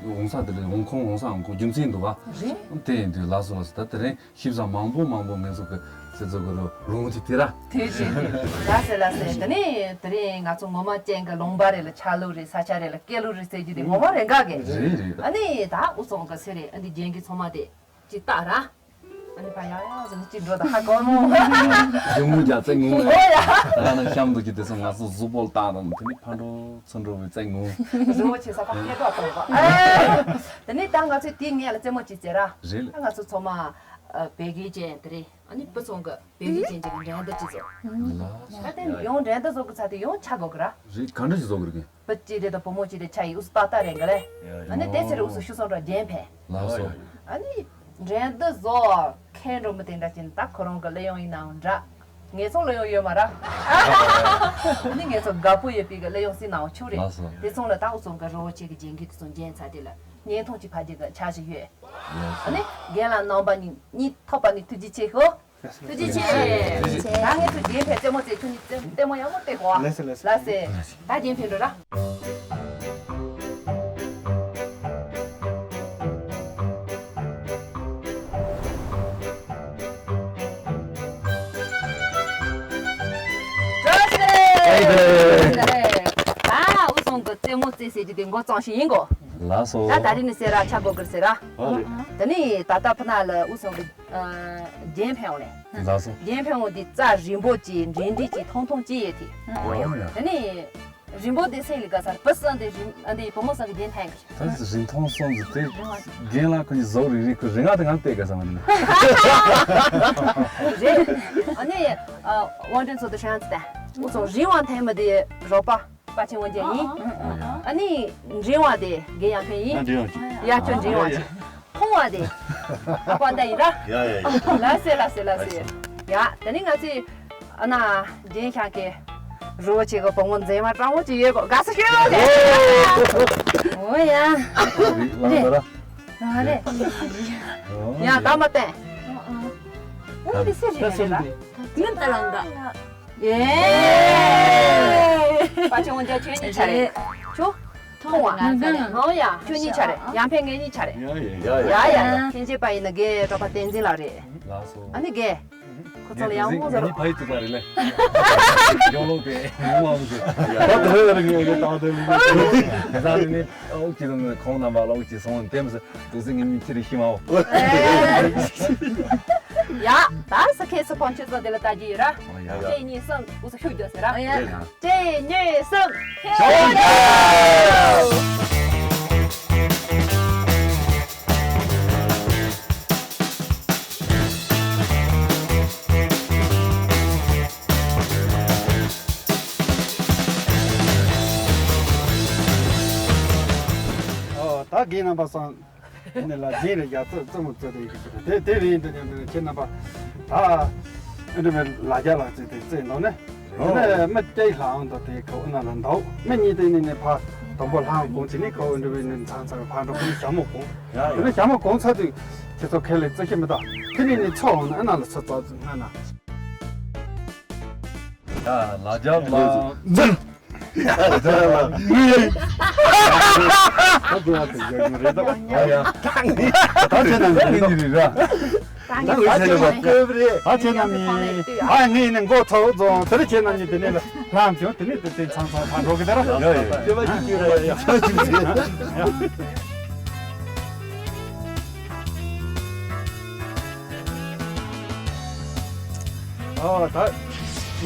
འོང་ས་དེ་རེད། འོང་ཁོང་འོང་ས་འོང་ཁོ་རྒྱུ་མཚན་འདུག་ག་རེད། དེ་ཡིན་དུས་ལགས་སོ་ལགས་སོ། ད་དེ་རིང་ཞིབ་ཚང་མང་པོ་མང་པོ་ངེད་ཚོ་གི་སེ་ཚོ་གི་རུ་ལུང་དེ་དེ་ར། དེ་བྱས་ཏེ་ལ་སེ་ལ་སེ་དེ་ནས་དེ་རིང་ང་ཚོ་ངོ་མ་ཅན་གི་ལུང་པ་རེད་ལ་ཆ་ལུགས་རེད། ས་ཆ་རེད་ལ་སྐད་ལུགས་རེད་ཟེར་རྒྱུ་དེ་ངོ་མ་རེད་འགའ་གི། རེད་རེད། ཨ་ནི་ད་འུ་ཚོ་གི་སེ་རེད། ཨ་ནི་རྒྱན་གི་ཚོ་མ་དེ་ཅི་ལྟ་ར། ཨ་ནི་ཕ་ཡ་ཡ་ཟེར་ནས་ཅི་འགྲོ་ད་ཧ་གོ་མོ། རྒྱུ་མོ་རྒྱ་བཙན་ངོ་ཡ། ད་ནང་གཤམ་དུ་ཀྱི་དེ་ཚོ་ང་ཚོ་གཟུགས་པོ་ལ་བཏང་དང་དེ་ནི་ཕ་འགྲོ་ཚུར་འགྲོ་བའི་བཙན་ངོ། རི་བོ་ཆེ་ས་ཕ་སྐད་ཐོག་གཏོང་བ། དེ་ནི་ད་ང་ཚོས་དེའི་ངས་ལ་རྩེད་མོ་ཅིག་རྩེ་ར། རེད་ལ། ད་ང་ཚོ་ཚོ་མ་བེ་གི་ཅན་དེ་རེད། ཨ་ནི་བུ་ཚོང་གི་བེ་གི་ཅན་ཅིག་གི་འགྲན་བསྡུར་ཅིག་བཟོ། ལ། ད་དེ་ཡོང་འགྲན་བསྡུར་བཟོ་གི་ཚ་དེ་ཡོང་ཆ་དགོས་གི་ར། རེད། ག་འདྲ་ཞིག་བཟོ་གི་རེད་གི། བུ་གཅིག་རེད་དང་བུ་མོ་གཅིག་རེད་ཆ་ཡི་ཨུ་སུ་ཏག་ཏག་རེད་གི་ལེ། ཡ་ཡ། ཨ་ནི་དེ་ཚེ་རེ་ཨུ་སུ་ཤུ་སོང་འགྲོ་རྒྱན་ཕན། ལགས་སོ། ཨ་ནི་འགྲན་བསྡུར་བཟོ་མཁན་འགྲོ་མི་དེ་འདྲ་ཅན་ད་ཁོ་རང་གི་གླུ་དབྱངས་ཡིན་ནའང་འདྲ། ངེད་ཚོ་གླུ་དབྱངས་ཡོད་མ་ར། ཨ་ནི་ངེད་ཚོ་དགའ་པོ་ཡོད་པའི་གི་གླུ་དབྱངས་སྲིད་ནའང་ཆུ་རེད། ལགས་སོ། དེ་ཚོང་ལ་ད་ཨུ་ཚོང་གི་རི་བོ་ཆེ་གི་རྒྱན་གི་དེ་ཚོང་རྒྱན་ཚ་དེ་ལ་བརྙན་ཐུང་ཅིག་ཕ་རྒྱུད་གི་ཆ་ཞིག་ཡོད། ལགས་སོ། ཨ་ནི་རྒན་ལགས་རྣམ་པ་གཉིས་གཉིས་ཐོབ་པ་ནི་ཐུགས་རྗེ་ཆེ་ཤོ། ཐུགས་རྗེ་ཆེ། ད་ངས་ཐུགས་རྗེ་ཕེབས་རྩེད་མོ་རྩེ་ཁྱོད་གཉིས་རྩེད་རྩེད་མོ་ཡག་མོ་རྩེ་གོ། ལགས་སེ་ལགས་སེ། ལགས་སེ། ད་རྒྱན་ཕེབས་འགྲོ་ར། ད་འུ་ཚོ་གི་རྩེད་མོ་རྩེ་ཟེར་རྒྱུ་དེ་འགོ་བརྩམས་ཤིག་ཡིན་གོ། ལགས་སོ། ད་ད་རིང་ནི་ཟེར་ར་ཆ་གོ་གིར་ཟེར་ར། ཨ་རེད། ད་ནི་ད་ལྟ་ཕུ་ན་ལ་འུ་ཚོ་གི་རྒྱན་ཕེབས་འོང་ལེ། ལགས་སོ། རྒྱན་ཕེབས་འོང་དེ་རྩ་རིང་པོ་ཅིག་འབྲིང་འབྲིང་ཅིག་ཐུང་ཐུང་ཅིག་ཡོད་དེ། ཨོ་ཡ། ད་ནི་རིང་པོ་དེ་སེང་ལི་ག་སར་བུ་སང་དེ་རིང་ཨ་འདི་བུ་མོ་སང་གི་རྒྱན་ཐང་གི། ད་རིང་ཐུང་སོང་ཟིག་དེ་རྒན་ལགས་ཁོ་གཉིས་བཟོ་རིག་རིག་ཁོ་རིང་ང་དེ་ང་བལྟས་ག་ས་མ་ནི། རེད། ཨ་ནི་ཨ་དབང་ཀྲིན་ཚོ་དེ་ཧྲང་ཙི་ད་འུ་ཚོ་རིང་བ་ཐེངས་མ་དེ་རོགས་པ། པ་ཆེན་དབང་རྒྱལ་ཡིན། ཨ་ནི་འབྲིང་བ་དེ་རྒན་ཡང་ཕན་ཡིན། ཨ་འབྲིང་བ་ཅིག་ཡ་ཁྱོད་འབྲིང་བ་ཅིག་ཐུང་བ་དེ་ཨ་པ་ད་ཡིན་ར། ཡ་ཡ་ཡ། ལ་སེ་ལ་སེ་ལ་སེ། ཡ་ད་ནི་ང་ཚོས་ཨ་ན་རྒན་ཤང་གི་རོ་ཆེ་གི་བུ་མོ་མཛེས་མ་སྤྲང་བོ་ཅིག་ཡོད་གོ། དགའ་ས་ཤོད་ལེ། ཨོ་ཡ། ལ་ལ་ལ། ཡ་ད་མ་བསྟན། ཨོ་ལི་སེ་རི་ལ་རེད་ལ། ངན་ད་ལང་ག་ཡེ། པ་ཆེ་འོང་ཅག་ཁྱོད་གཉིས་ཆ་རེད། ཁྱོད། ཐོང་བ། ཧོ་ཡ། ཁྱོད་གཉིས་ཆ་རེད། ཡང་ཕན་ངེད་གཉིས་ཆ་རེད། ཡ་ཡ་ཡ། ཡ་ཡ་ཡ། ཁྱེད་ཅེས་པ་ཡིན་ན་རྒན་གྲོགས་པ་བསྟན་འཛིན་ལགས་རེད། ལགས་སོ། ཨ་ནི་རྒན། ཁོ་ཚོ་ལ་ཡག་མོ་ཟེར། ངའི་ཕ་ཡུལ་དུ་ད་རེད་ལེ། ཡོང་ལོག་དེ་ངོ་མ་མི་ཤེས། ད་དེ་རེད་རེད། ངས་ད་དེ་ལེ། ཁ་སང་ནི་ཨོ་ཅི་དང་ཁོང་རྣམ་པ་ལོག་ཅི་སོང་དེམ་སུ་དུ་སི་ངའི་མི་ཁྱི་རེ་ཤི་མའོ། ཡ། ད་ས་ཁེ་སི་ཕོན་ཆེ་ཚོ་དེ་ལ་ལྟ་རྒྱུ་ཡོད་ར། ཨོ་ཡ། གཅིག་གཉིས་གསུམ་འུ་ཚོ་ཤུགས་རྒྱོབ་ཟེར་ར། ཨོ་ཡ། གཅིག་གཉིས་གསུམ། ཤུགས་རྒྱོབ། ཨོ། ད་རྒན་རྣམ་པ་སང་། དེ་ནས་ལ་རྒན་རེ་རྒྱ་རྩེ་རྩེ་མོ་རྩེ་དེ་ཡིན་གྱི་རེད། དེ་དེ་རེད་འདི་ནས་འདི་ཁྱེད་རྣམ་པ་ད་ཨ་འདྲ་བའི་ལ་རྒྱ་ལ་རྩེ་དེ་རྩེ་འདུག་ནས། དེ་ནས་མི་སྐྱ་ལྷ་ཨང་དང་དེ་ཁོ་ཨ་ན་ལ་འདུག་མི་གཉིས་དེ་ནས་ནས་ཕ་དང་པོ་ལྷ་ཨང་གོང་ཚེ་ནས་ཁོ་ཨ་འདྲ་བའི་ནས་ཚང་ཚང་ཕ་འགྲོ་ཁོ་ནས་ཞྭ་མོ་གོང་། དེ་ནས་ཞྭ་མོ་གོང་ཚར་དུས་ཁྱེད་ཚོ་ཁས་ལེན་རྩེ་ཤེས་མི་གདའ། དེ་ནས་ནས་ཚོ་འོང་ན་ཨ་ན་ལ་ཚོ་ཙག་ཙིག་སྔ་ན། ཡ་ལ་རྒྱ་ལ་འཛིན། ད་དེ་ཡང་དེ་ཡག་ཡོད་རེད་ད། ཡ་ཡ། ད་ཁྱེད་རྣམ་གཉིས་རེད་ར། ད་ཁྱེད་རྣམ་གཉིས། ད་ཁྱེད་རྣམ་གཉིས། ཨ་ངས་ནི་མགོ་ཚོགས་རྫོང་དེར་ཁྱེད་རྣམ་གཉིས་དེ་ནས་ལ་ལྷམ་བྱུང་དེ་ནས་དེ་དེ་ཚང་ཚང་ཕར་འགྲོ་གི་དེ་ར། ཡ་ཡ་ཡ། ཡ་ཡ། ཨོ་ད་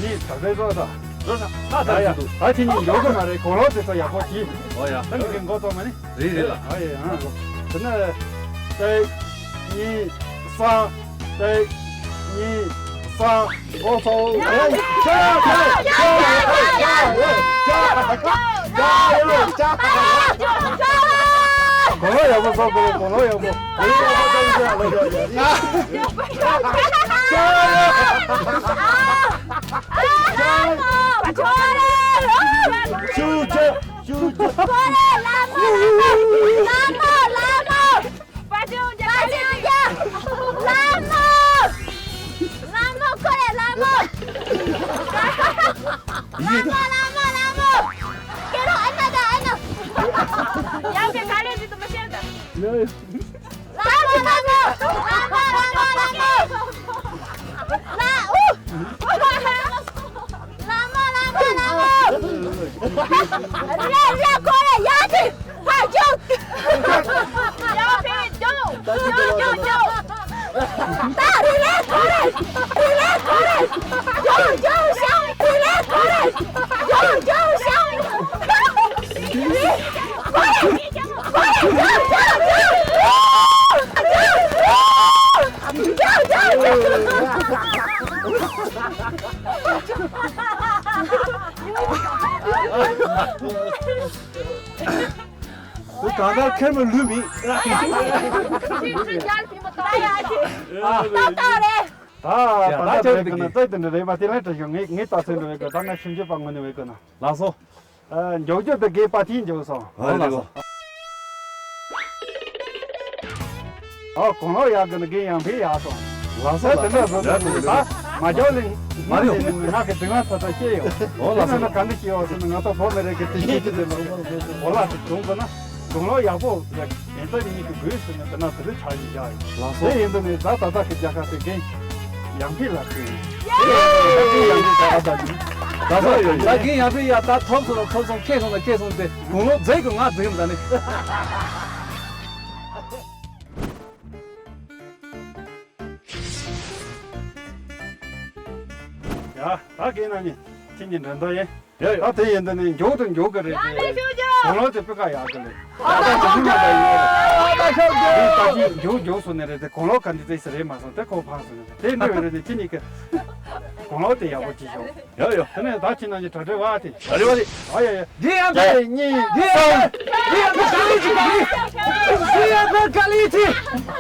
ནི་ད་ལྟའི་བཟོ་ད། བཟོ་ས་ད་ད་ཡ། ད་ཁྱེད་གཉིས་འགྲོ་གི་མ་རེད། གོང་ལོག་དེ་ཚོ་ཡག་པོ་གྱིས། ཨོ་ཡ། ད་ངས་མགོ་བཙུགས་མ་ནི། རེད་རེད་ལ། ཨ་ཡ་ཡ། དེ་ནས་གཅིག་གཉིས་གསུམ། གཅིག་གཉིས་གསུམ། འགོ་ཚུགས། གོང་ལོག་ཡག་པོ་བཟོ་དགོས། གོང་ལོག་ཡག་པོ། ལ་མོ་ལ་མོ། ལ་མོ་ལ་མོ་ལ་མོ། ལ་ཨུ། ལ་མོ་ལ་མོ་ལ་མོ། རེ་རེ་ཁོ་རེ་ཡ་ཏི། ཕ་ཇོ། ཡ་ཕི་ཇོ། ཇོ་ཇོ་ཇོ། ད་རེ་རེ་ཁོ་རེ། རེ་རེ་ཁོ་རེ། ཇོ་ཇོ་ཤང་། རེ་རེ་ཁོ་རེ། ཇོ་ཇོ་ཤང་། དུ་གང་ལྟར་ཁེར་མ་ལུས་མིན། ཏག་ཏག་རེད། ད་ད་ད་ད་རེད་གི་ན་ད་དེ་འདྲ་རེད་པ། དེ་ལ་དྲི་ཞོག་ངས་ངས་ད་སེམས་འདྲ་བས་གི། ད་ང་ཞིབ་འཇུག་པ་ངོས་ནས་བས་གི་ན། ལགས་སོ། མགྱོགས་མགྱོགས་དུ་རྒན་པ་ཐིག་མགྱོགས་སོང་། ཨོ་ལགས་སོ། ཨོ་གོང་ལོག་ཡག་གི་ནི་རྒན་ཡང་ཕེ་ཡག་སོང་། ལགས་སོ། དེ་འདྲ་བཟོ་ལགས་སོ། དེ་ད་མ་རྒྱག་ལེ། མ་རེད། ང་གི་དེ་སྔ་ཚ་ཚ་བཤད་ཡོད། ཨོ་ལགས་སོ། དེ་ན་ག་འདྲ་བཤད་ཡོད་ཟེར་ན། ང་ཚོ་བོད་མི་རིགས་ཀྱི་དེ་བཤད་ཀྱི་དེ་ནོ། ཨོ་ལགས་སོ། བྱུང་དགོས་ན་གོང་ལོག་ཡག་པོ་རེད། དེ་ཚོ་གཉིས་ཀྱི་དགོས་ཟེར་ན་དེ་ན་དེ་རུ་ཆགས་ཡིན་ཡག་ཡོད། ལགས་སོ། དེ་ཡིན་དུས་ནི་ད་ད་ལྟ་གི་རྒྱལ་ཁ་དེ་རྒན་ཡང་ཕེ་ལ་ཟེར། ད་རྒན་ཡང་ཕེ་ད་ད་ད་ད་ད་རྒན་ཡང་ཕེ་ཡ་ད་ཐོབ་སོང་ལ་ཐོབ་སོང་། ཁེ་སོང་ལ་ཁེ་སོང་། དེ་གོང་ལོག་རྫིག་གི་ང་རྫིག་མ་ད་ནི། ཡ་ད་རྒན་ན་ནི་ཁྱེད་ཀྱི་འགྲན་ཟླ་ཡིན། ཡ་ཡ། ད་དེ་ཡིན་དུས་ནི་མགྱོགས་དུ་མགྱོགས་གི་རེད་དེ། གོང་ལོག་དེ་དཔེ་ཁ་ཡག་གི་རེད། ཨ་ད་ཞུ་མ་ད་ཡིན་རེད། ཨ་ད་ཞུ་རྒྱུ། ད་ཅི་མགྱོགས་མགྱོགས་སོང་ནི་རེད་དེ། གོང་ལོག་ག་འདི་ཙེ་ཟེར་རེད་མ་སོང་དེ་ཁོ་ཕངས་སོང་ནི་རེད། དེ་འདྲ་བའི་རེད་དེ་ཁྱེད་གཉིས་ཀྱི་གོང་ལོག་དེ་ཡག་པོ་ཅིག་ཤོག་ཡ་ཡ། དེ་ནས་ད་ཁྱེད་རྣམས་ཀྱི་གྲ་སྒྲིག་བ་དེ། གྲ་སྒྲིག་བ་དེ། ཨ་ཡ་ཡ། རྒན་ཡང་ཕེ་གཉིས་གསུམ། རྒན་ཡང་ཕེ་ག་ལི་ཅི། རྒན་ཡང་ཕེ་ག་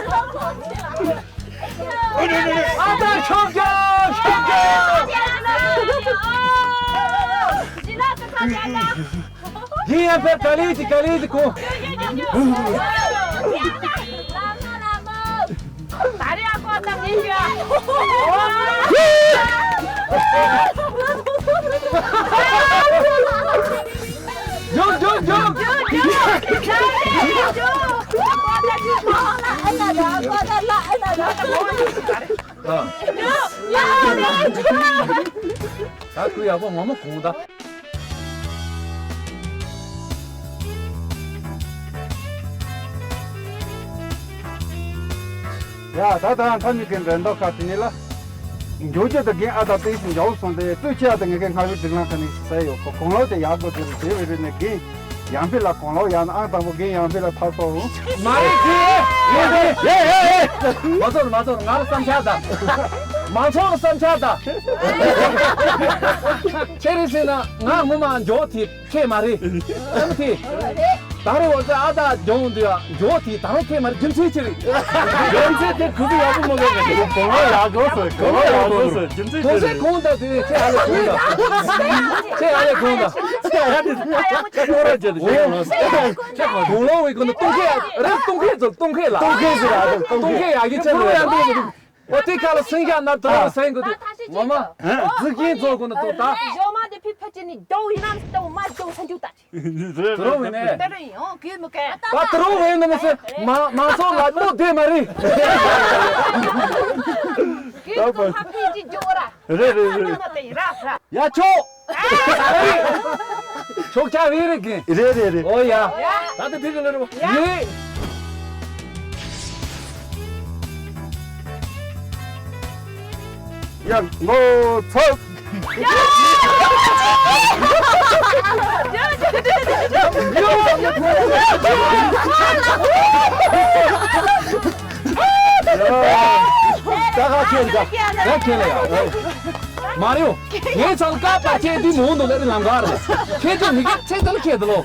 ལི་ཅི། ཨ་ད་ཆོག་ཀྱང་ཆོག་ཀྱང་། རྒན་ཡང་ཕེ་ག་ལི་ཅི་ག་ལི་ཅི་ཁོ། ད་རེས་ཨ་ཁོ་ད་མིན་གྱི། མགྱོགས་མགྱོགས་མགྱོགས། ད་ཁོས་ཡག་པོ་ངོ་མ་གོང་ད། ཡ་ད་ད་ཡང་ཐ་མི་གི་འགྲན་ཟླ་ཁ་དེ་ནི་ལ། མགྱོགས་ཀྱི་ད་རྒན་ཨ་ད་ཏིང་སི་མགྱོགས་སོང་སྟེ་ལྟོས་ཆེ་ཨ་ད་ངེད་ཀའི་སྔ་བའི་སྒྲིག་ལམ་ཁ་ནས་ཟེར་ཡོད་ཁོ་གོང་ལོག་དེ་ཡག་པོ་དེ་རེད་དེ་བས་རེད་ནས་རྒན་ཡང་ཕི་ལ་གོང་ལོག་ཡང་ཨང་དང་པོ་རྒན་ཡང་ཕི་ལ་ཐར་ཐོག་རུང་། མ་རེད་ཁི། ཡེ་ཡེ་ཡེ་ཡེ། མ་ཚོར་མ་ཚོར་ང་ལ་བསམ་འཆར་ད། མ་ཚོར་བསམ་འཆར་ད། ཁྱེད་རེད་ཟེར་ན་ང་ངོ་མ་མགྱོགས་དེ། ཁྱེད་མ་རེད། ཨ་མ་ཐི། ད་རེ་བ་ཚེ་ཨ་ད་ཇོང་འདུག་ཡ་ཇོ་ཐི་ད་རུང་ཁྱེད་མ་རེད་རྒྱུ་མཚན་ཅི་རེད། རྒྱུ་མཚན་དེ་གུ་དུ་ཡག་པོ་མ་གོ་གི། གོ་ལོ་ཡག་གོ་སོ་གོ་ལོ་ཡག་གོ་སོ་རྒྱུ་མཚན་ཅི་རེད། གོང་ད་དེ་ཁྱེད་ཨ་ལེ་གོང་ད། ཁྱེད་ཨ་ལེ་གོང་ད། ཁྱེད་ཨ་ལེ་གོང་ད། ཁྱེད་གོང་ལོ་བའི་གོང་ད་སྟོང་ཁེ་རེད་སྟོང་ཁེ་ཚོ་སྟོང་ཁེ་ལ། སྟོང་ཁེ་ཟེར་ར་སྟོང་ཁེ་ཡག་གི་ཆེ་ལོ་ཡ། ཨོ་དེ་ཁ་ལ་སེང་ཤ་ནར་དུ་ར་སེང་གོ་དུ་ངོ་མ། ཨ་རྫི་ཁྱིན་ཚོ་གོ་ན་དུ་ད། ཞོ་མ་དེ་ཕི་ཕ་ཅི་ནི་རྡོ་ཡིན་ནམ་སྟོང་མ་རྡོ་ས་འཇུ་ད། དུ་རོ་བི་ནས། ད་རེ་ཡོང་གི་མི་ཀ་ད་དུ་རོ་བི་ནས་མི་སེ་མ་མ་སོ་ལ་རྡོ་དེ་མ་རི། གི་ཚོ་ཕ་ཕི་ཅི་འཇུ་ར། རེ་རེ་རེ། ཡ་ཆོ། ཕྱོགས་ཆ་བི་རི་གི། རེད་རེད་རེད། ཨོ་ཡ། ད་ལྟ་ཕི་གི་ལ་རུ། ཡེ། ཡ་ལོ་ཚོ། ད་ག་ཁྱེད་ད་ག་ཁྱེད་ལ་ཡ། མ་རེད། ངའི་ཚང་ཀ་པར་ཆས་འདི་མོ་འདུག་ལ་རི་ལམ་ག་རེད། ཁྱེད་ཚོ་མི་ག་ཚེ་ཚལ་ཁྱེད་དུ་ལོ། ཡ་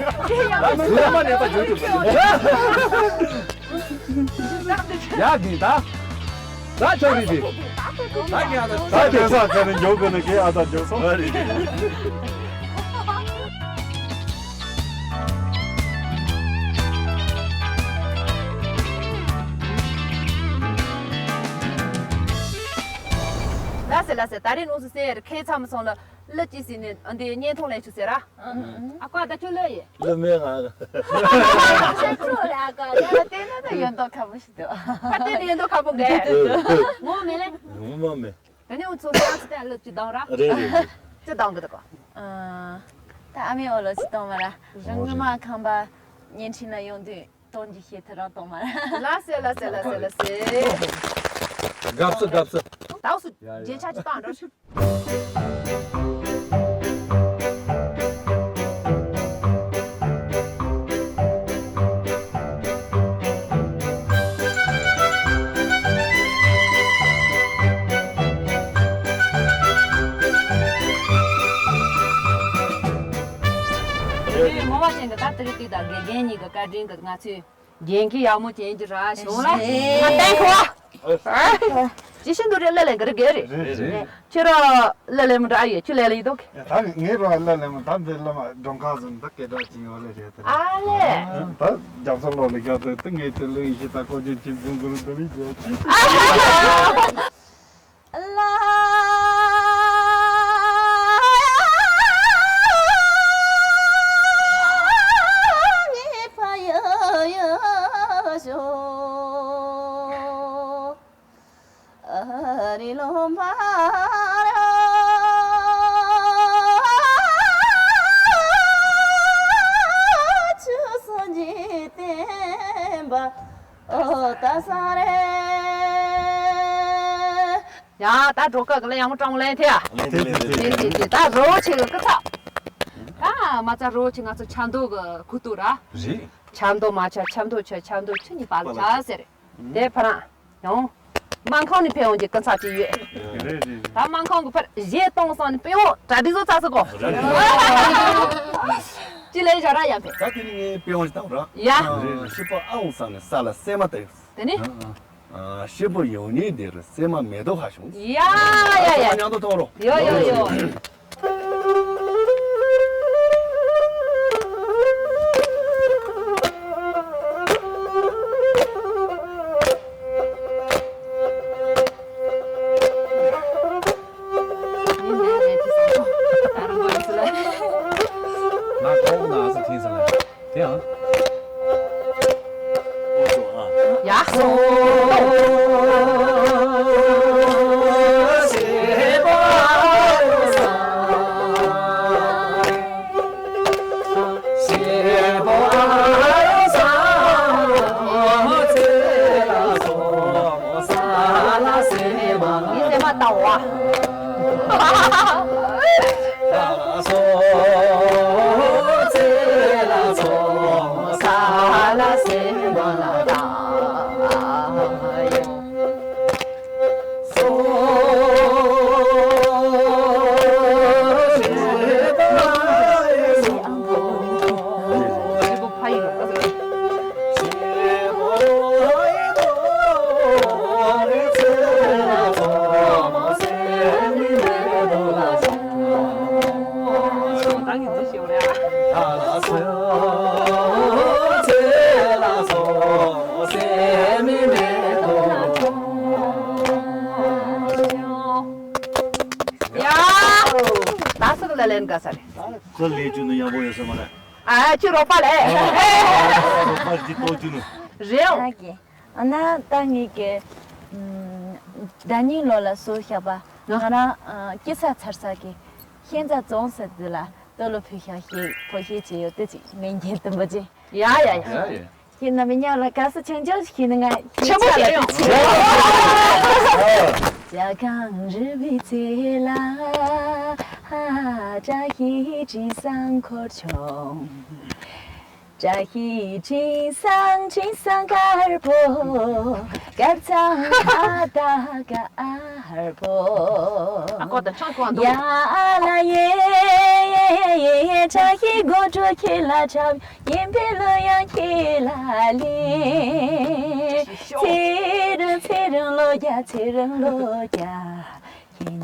གི་ད། ད་ཆོག་རེད་དེ། ད་གི་ཨ་ད་ད་གི་ས་ཁ་ནས་མགྱོགས་དགོས་ན་གི་ཨ་ད་མགྱོགས་སོང་། ལ་སེ་ལ་སེ་ད་རེས་ནོ་སུ་སེ་ཁའི་མཚམས་སོང་ལ། གླུ་ཅི་ཟིན་ནས་འདི་བརྙན་ཐུང་ལེན་ཆུ་ཟེར་ར། ཨ་ཀ་ད་ཆུ་ལོ་ཡི། གླུ་མེད་ང་། ཆུ་ལོ་ར་ཀ་ད་དེ་ནི་ད་ཡོན་ཏོ་ཁ་པོ་ཞིག་འདུག་ད་དེ་ནི་ཡོན་ཏོ་ཁ་པོ་གས། ངོ་མེད་ལེ། ངོ་མ་མེད། ད་ནི་འུ་ཚོ་ས་ཅི་ད་གླུ་ཅི་དང་ར། རེད་རེད་རེད། ཅི་དང་གི་ད་ཀ་ད་ཨ་མའི་འོ་ལོ་ཅི་དང་མ་ར། རང་ངོ་མ་ཁང་པ་བརྙན་འཕྲིན་ན་ཡོང་དུས། གཏོང་རྒྱུ་ཤེས་ཐུབ་རང་གཏོང་མ་ར། ལ་སེ་ལ་སེ་ལ་སེ་ལ་སེ། དགའ་བསུ་དགའ་བསུ། དག་སུ་རྒྱན་ཆ་ཅི་བཏང་འགྲོ་ཤི། ངོ་བ་ཅན་གྱི་ད་དེ་རིང་དེ་དང་དགེ་རྒན་གཉིས་ཀྱི་བཀའ་དྲིན་གྱིས་ང་ཚོས། རྒྱན་གྱི་ཡག་མོ་ཅན་གྱི་ར་ཞོང་ལ། ང་ཏན་ཁོ། ཅི་ཤིན་ཏུ་རེ་ལ་ལེན་གི་རེ་གེ་རེ། རེད་རེད། ཁྱོད་ར་ལ་ལེན་མི་འདྲ་ཨ་ཡེ་ཁྱོད་ལ་ལེན་ཡི་དོ། ད་ངའི་ར་ལ་ལེན་མི་ད་འདི་ལ་མ་འགྲོང་ཁ་ཟིན་ད་སྐད་གྲགས་ཅིག་ཡོད་ལེ་རེད་ད། ཨ་ལེ། ད་རྒྱབ་ས་ལོ་ལེ་རྒྱབ་ད་ད་ངའི་དེ་ལོ་ཡི་ཤི་ད་ཀོ་ཅན་ཅིག་འཛིན་གུ་རུ་ད་ལི་རྒྱབ་ཅིག་ཡ་ད་འགྲོ་ཀ་གི་ལ་ཡང་མོ་ཀྲང་ལེན་ཐེ་ཡ། ལེན་ཐེ་ལེན་ཐེ། ད་རོ་ཆེ་གི་ཀི་ཚ། ད་མ་ཚ་རོ་ཆེ་ང་ཚོ་ཆ་མདོ་གི་ཁུ་ཏུ་ར། རེད། ཆ་མདོ་མ་ཆ་ཆ་མདོ་ཆ་ཆ་མདོ་ཆུ་གཉིས་པ་ལ་ཆ་ཟེར། དེ་ཕ་ར། ཡང་། སྨན་ཁང་ནས་ཕེབས་འོང་གི་ཀི་ཚ་ཅིག་ཡོད། རེད་རེད་རེད། ད་སྨན་ཁང་གི་ཕར་གཞས་གཏོང་སོང་ནས་ཕེབས་འོང་གྲ་སྒྲིག་བཟོ་ཚར་སོང་གོ། རེད་རེད། ཅི་ལས་བྱ་ར་ཡ་ཕེབས། ད་དེ་ནི་ངས་ཕེབས་འོང་ཞིག་བཏང་ར། ཡ། ཨ་ཤི་པ་ཨ་འོང་ས་ནས་ས་ལ་སྲན་མ་ཏེ། དེ་ནི། ཨ་ཤི་པ་ཡོང་ནི་དེ་རུ་སྲན་མ་མེ་ཏོག་ཧ་བྱུང་། ཡ་ཡ་ཡ། ཉང་དུ་ཐོང་རོ། ཡོ་ཡོ་ཡོ། ང་གོག་ན་ས་ཐིན་ས་ལ་དེ་ཡང་། ཡ་ཧོ། ད་སུ་ལ་ལན་ག་ས་རེད། ཁོ་ལས་རྒྱུ་ནི་ཡག་པོ་ཡོད་ས་མ་རེད། ཨ་ཁྱོད་རོགས་པ་ལས། རོགས་པ་ཞིག་གཏོང་རྒྱུ་ནི། རེད། ཨ་ན་ད་ངེད་ཀྱི་ཟླ་ཉིན་ལོ་ལ་སོ་བཞག་པ་ང་རང་སྐྱེས་ས་ཚར་ས་གི་ཤན་རྩ་རྫོང་ས་འདི་ལ་ཏོ་ལོ་ཕུལ་ཤག་ཞེས་ཕོ་ཤེས་བྱས་ཡོད་དེ་ཅིག་མིང་རྒྱན་དུམ་པ་ཅན། ཡ་ཡ་ཡ། ཡ་ཡ། ཁྱེད་རྣམ་པའི་མཉམ་ལ་དགའ་བསུ་ཆེན་ཆུང་ཞིག་ནི་ང་ཆེན་པོ་ཡོད་ཡོང་། ཇ་གང་རི་བི་ཚེ་ལ་ཧ་བཀྲ་ཤིས་སྤྲིན་བཟང་འཁོར་བྱུང་། བཀྲ་ཤིས་སྤྲིན་བཟང་སྤྲིན་བཟང་དཀར་པོ་དཀར་གཙང་ཁ་ད་དཀར་པོ། ཨ་ཀོ་དང་ཆང་ཀོ་འདུག་ཡ་ལ་ཡེ་ཡེ་ཡེ་ཡེ་བཀྲ་ཤིས་དགོད་བྲོ་ཁྱེད་ལ་འཁྲབ། ཡིན་པའི་གླུ་དབྱངས་ཁྱེད་ལ་ལེན། ཚེ་རིང་ཚེ་རིང་ལོ་བརྒྱ་ཚེ་རིང་ལོ་བརྒྱ། ཁྱེད་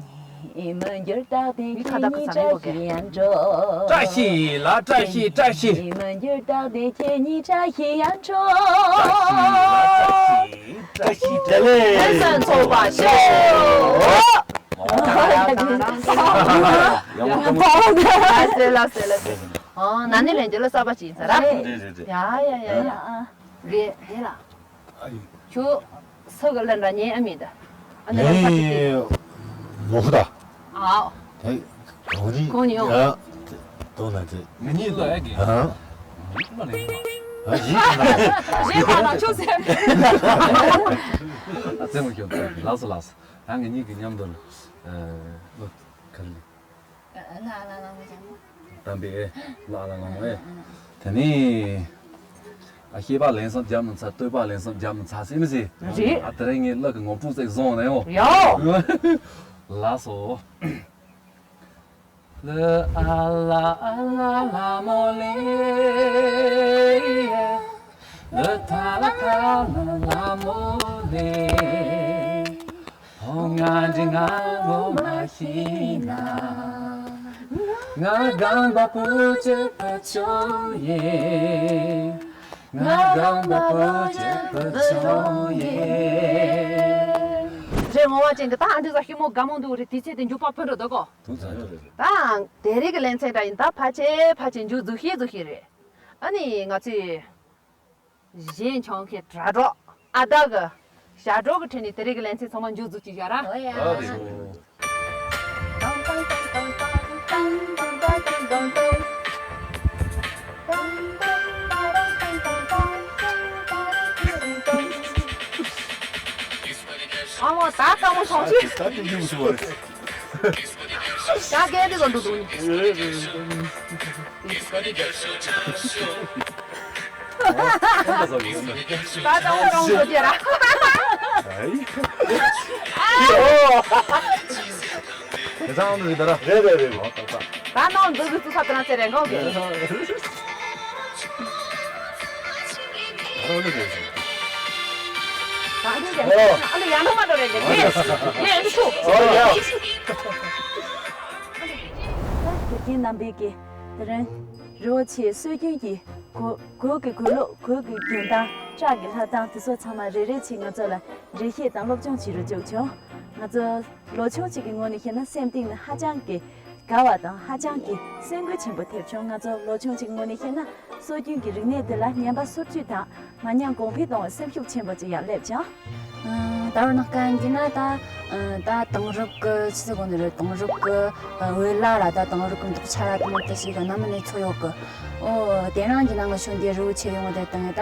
ཉིད་མ་འགྱུར་རྟག་བརྟན། ཁྱེད་ཉིད་བཀྲ་ཤིས་ཡང་འགྲོ། བཀྲ་ཤིས་ལ་བཀྲ་ཤིས་བཀྲ་ཤིས། ཁྱེད་ཉིད་མ་འགྱུར་རྟག་བརྟན། ཁྱེད་ཉིད་བཀྲ་ཤིས་ཡང་འགྲོ། བཀྲ་ཤིས་ལ་བཀྲ་ཤིས་བཀྲ་ཤིས་བདེ་ལེགས། ཕན་སེམས་ཚོགས་པ་ཤོག་ཡང་ཡང་ཡང་ཡང་ཡང་ཡང་ལགས་སེ་ལགས་སེ་ལགས་སེ། ཨ་ན་ནི་ལན་འདི་ལ་གསར་པ་ཅིག་ཡིན་ས་ར། རེད་རེད་རེད། ཡ་ཡ་ཡ་ཡ། རེད་རེད་ལགས། ཁྱོད་ས་ག་ལ་འདྲ་ཉན་ཨ་མི་ད། ཨ་ནི་རང་ཁ་ཅིག་དེ། ངས་མོ་ཧུ་ད། ཨའོ། དེ་གང་རི་ཁོང་ཉིད་ཡ། དོ་ན་དེ། ང་གཉིས་ལ་ཨེ་གི། ཨ། ཨ་ཡིན་ན། རེད་པ་ན་ཁྱོད་ཟེར། ཨ་ཙེ་མོ་ཁྱོད་ལགས་སོ་ལགས་སོ། ད་ང་གཉིས་ཀྱི་མཉམ་དུ་ཨ་ལོ་ག་རེ། ལ་ལ་ལ་མོ་ཅང་མོ། དམ་པའི་ལ་ལ་ལ་མོ་ཨེ། དེ་ནི། ཨ་བཤད་པ་ལན་གསུམ་རྒྱབ་ནས་ཚར། བསྟོད་པ་ལན་གསུམ་རྒྱབ་ནས་ཚར་ཟེར་མི་ཟེར། རེད། ཨ་དེ་རིང་ངས་གླུ་གི་ངོ་སྤྲོད་ཅིག་བཟུང་ནས་ཡོང་། ཡོ། ལགས་སོ། ལ་ཨ་ལ་ཨ་ལ་ལ་མོ་ལེ། ལ་ཐ་ལ་ཐ་ལ་ལ་མོ་ལེ། ཧོ་ང་འདྲི་ང་ངོ་མ་ཤེས་ན། ང་རྒན་པ་བུ་ཆེ་བུ་ཆུང་ཡིན། ང་རྒན་པ་བུ་ཆེ་བུ་ཆུང་ཡིན། རེད་ངོ་བ་ཅན་གྱི་ད་ཨ་འདྲི་ས་ཤི་མོ་དགའ་མོ་འདུག་རེད། དེ་ཚེ་དེ་མཇུག་པ་ཕུན་རོ་འདུག་གོ། ད་དེ་རིགས་ཀྱི་ལན་ཚན་འདྲ་ཡིན་ད་ཕལ་ཆེར་ཕལ་ཆེར་མཇུག་རྫོགས་ཤིག་རྫོགས་ཤིག་རེད། ཨ་ནི་ང་ཚོས། གཞན་ཆང་ཁའི་དྲ་གྲོགས་ཨ་དག་གི་ཞྭ་གྲོགས་ཀྱི་ཁྲིད་ནས་དེ་རིང་གི་ལན་ཚན་ཚང་མ་མཇུག་རྫོགས་ཀྱི་བཞག་ར། ཨོ་ཡ། ཨ་རེ། ཨ་མ་ད་དཀའ་མོ་ཆང་ཤི། ད་དེ་ཡིན་ཟེར་བ་རེད། ད་སྐད་དེ་ག་འདུག་འདུག་ནི། ད་ད་འོ་རང་འགྲོ་རྒྱུ་ར། དེ་ཚང་འདུག་ད་ར། རེད་རེད་རེད། ད་ནང་འདུག་གི་ཚུགས་ས་དེ་རང་ཚེ་རེད་འགོག་གི། ད་རང་འདུག་གི། ད་འདུག་གི། ཨ་ལེ་ཡང་ན་མ་འགྲོ་རེད་གི། ངས་ངས་འདུག་ཚུགས། ཨོ་ཡ། དགེ་རྒན་རྣམ་པས་ཀྱིས་དེ་རིང་རི་བོ་ཆེའི་སྲོལ་རྒྱུན་གྱི་གོས་གོས་ཀྱི་གོས་ལོག་གོས་ཀྱི་གྱོན་སྟངས་སྐྲ་གི་ལྷག་སྟངས་དེ་ཚོ་ཚང་མ་རེ་རེ་བྱས་ང་ཚོ་ལ་འགྲེལ་བཤད་དང་སློབ་སྦྱོང་བྱེད་རུ་བཅུག་བྱུང་། ང་ཚོ་ལོ་ཆུང་ཅིག་གི་ངོས་ནས་བཤད་ན་སེམས་གཏིང་ནས་ཧ་ཅང་གི་དགའ་བ་དང་ཧ་ཅང་གི་སེམས་འགུལ་ཆེན་པོ་ཐེབས་བྱུང་། ང་ཚོ་ལོ་ཆུང་ཅིག་གི་ངོས་ནས་བཤད་ན་སྲོལ་རྒྱུན་གྱི་རིག་གནས་འདི་ལ་ཉམས་པ་སོར་ཆུད་དང་མ་ཉམས་གོང་འཕེལ་གཏོང་བའི་སེམས་ཤུགས་ཆེན་པོ་ཅིག་ཡང་སླེབས་བྱུང་། ཨང་ ད་བར་ནང་བསྐྱལ་གྱི་ན་ད་ད་དེང་རབས་ཀྱི་ཆི་ཟེར་དགོས་ནི་རེད། དེང་རབས་ཀྱི་བོད་ལྭ་ར་ད་དེང་རབས་ཀྱི་འདོགས་ཆ་ར་དེ་མོ་དེ་ཞིག་གི་སྣ་མིན་ནས་ཚོ་ཡོད་གི། ཨོ་དེ་རིང་གི་ན་ང་ཆོ་འདི་རི་བོ་ཆེ་ཡོང་བ་དེ་དང་ད་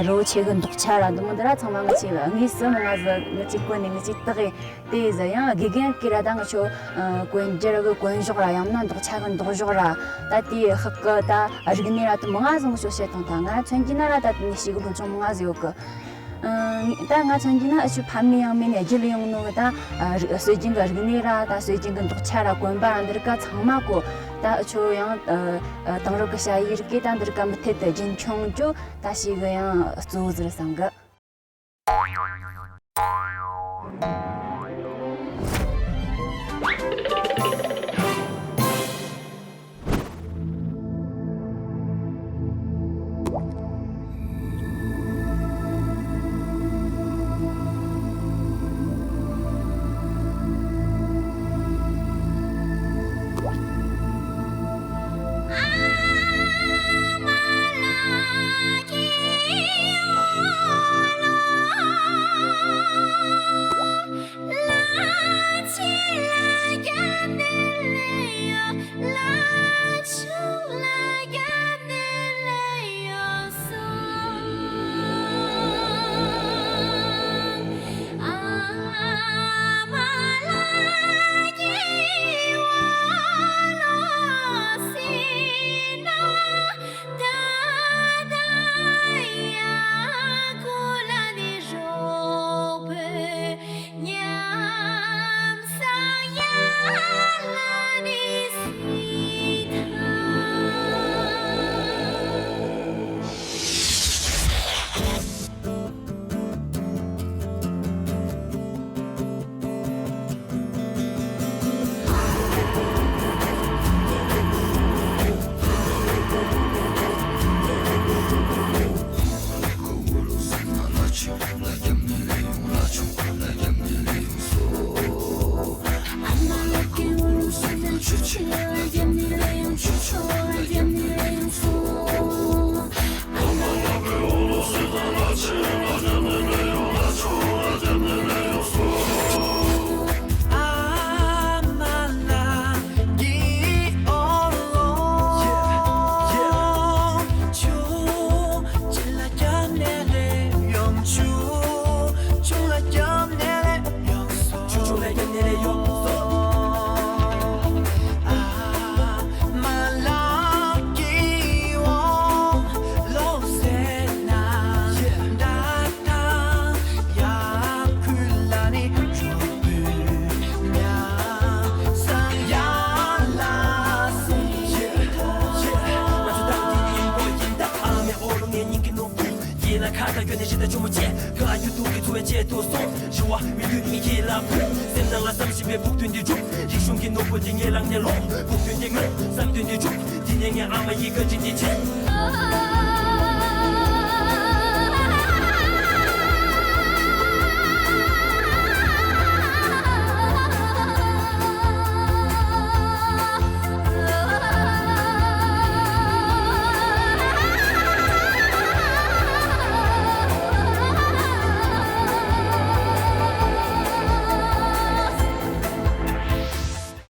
རི་བོ་ཆེ་གི་འདོགས་ཆ་ར་དེ་མོ་དེ་ར་ཚང་མ་ང་ཆོ་དངོས་སུ་མི་ང་ཟི་ང་ཆོ་གོན་ནས་ང་ཆོ་བཏགས་ཡི། དེ་ཟི་ཡང་དགེ་རྒན་གྱིས་ར་ད་ང་ཆོ་གོན་རྒྱུ་ར་གི་གོན་ཞོག་ར་ཡང་ན་འདོགས་ཆ་གི་འདོགས་ཞོག་ར་ད་དེ་ཧག་གི་ད་རིག་གནས་ར་དེ་མི་ང་ཟི་ང་ཆོ་བཤད་དང་ད་ང་མཚོན་གྱི་ན་ར་ད་དེ་ནས་ཞིག་གི་ལྷོ་ཆུང་མི་ང་ཟི་ཡོད་གི། ཨ། ད་ང་མཚོན་གྱི་ན་ཨ་ཆུ་ཕ་མེས་ཡང་མེས་ནས་རྒྱུད་ལ་ཡོང་ནོ་གི་ད་ཨ་རིག་སྲོལ་རྒྱུན་གྱི་རིག་གནས་ར་ད་སྲོལ་རྒྱུན་གྱི་འདོགས་ཆ་ར་གོན་པ་ར་འདི་རིགས་ཀ་ཚང་མ་གོ་ད་ཨ་ཆུ་ཡང་ཨ་དེང་རབས་ཀྱི་ཞ་ཡི་རིགས་ཀྱི་ད་འདི་རིགས་ཀ་མུ་མཐུད་དུ་རྒྱུན་འཁྱོངས་རྒྱུ་ད་ཞིག་གི་ཡང་གཙོ་བོ་ཟིག་རེད་བསམ་གི།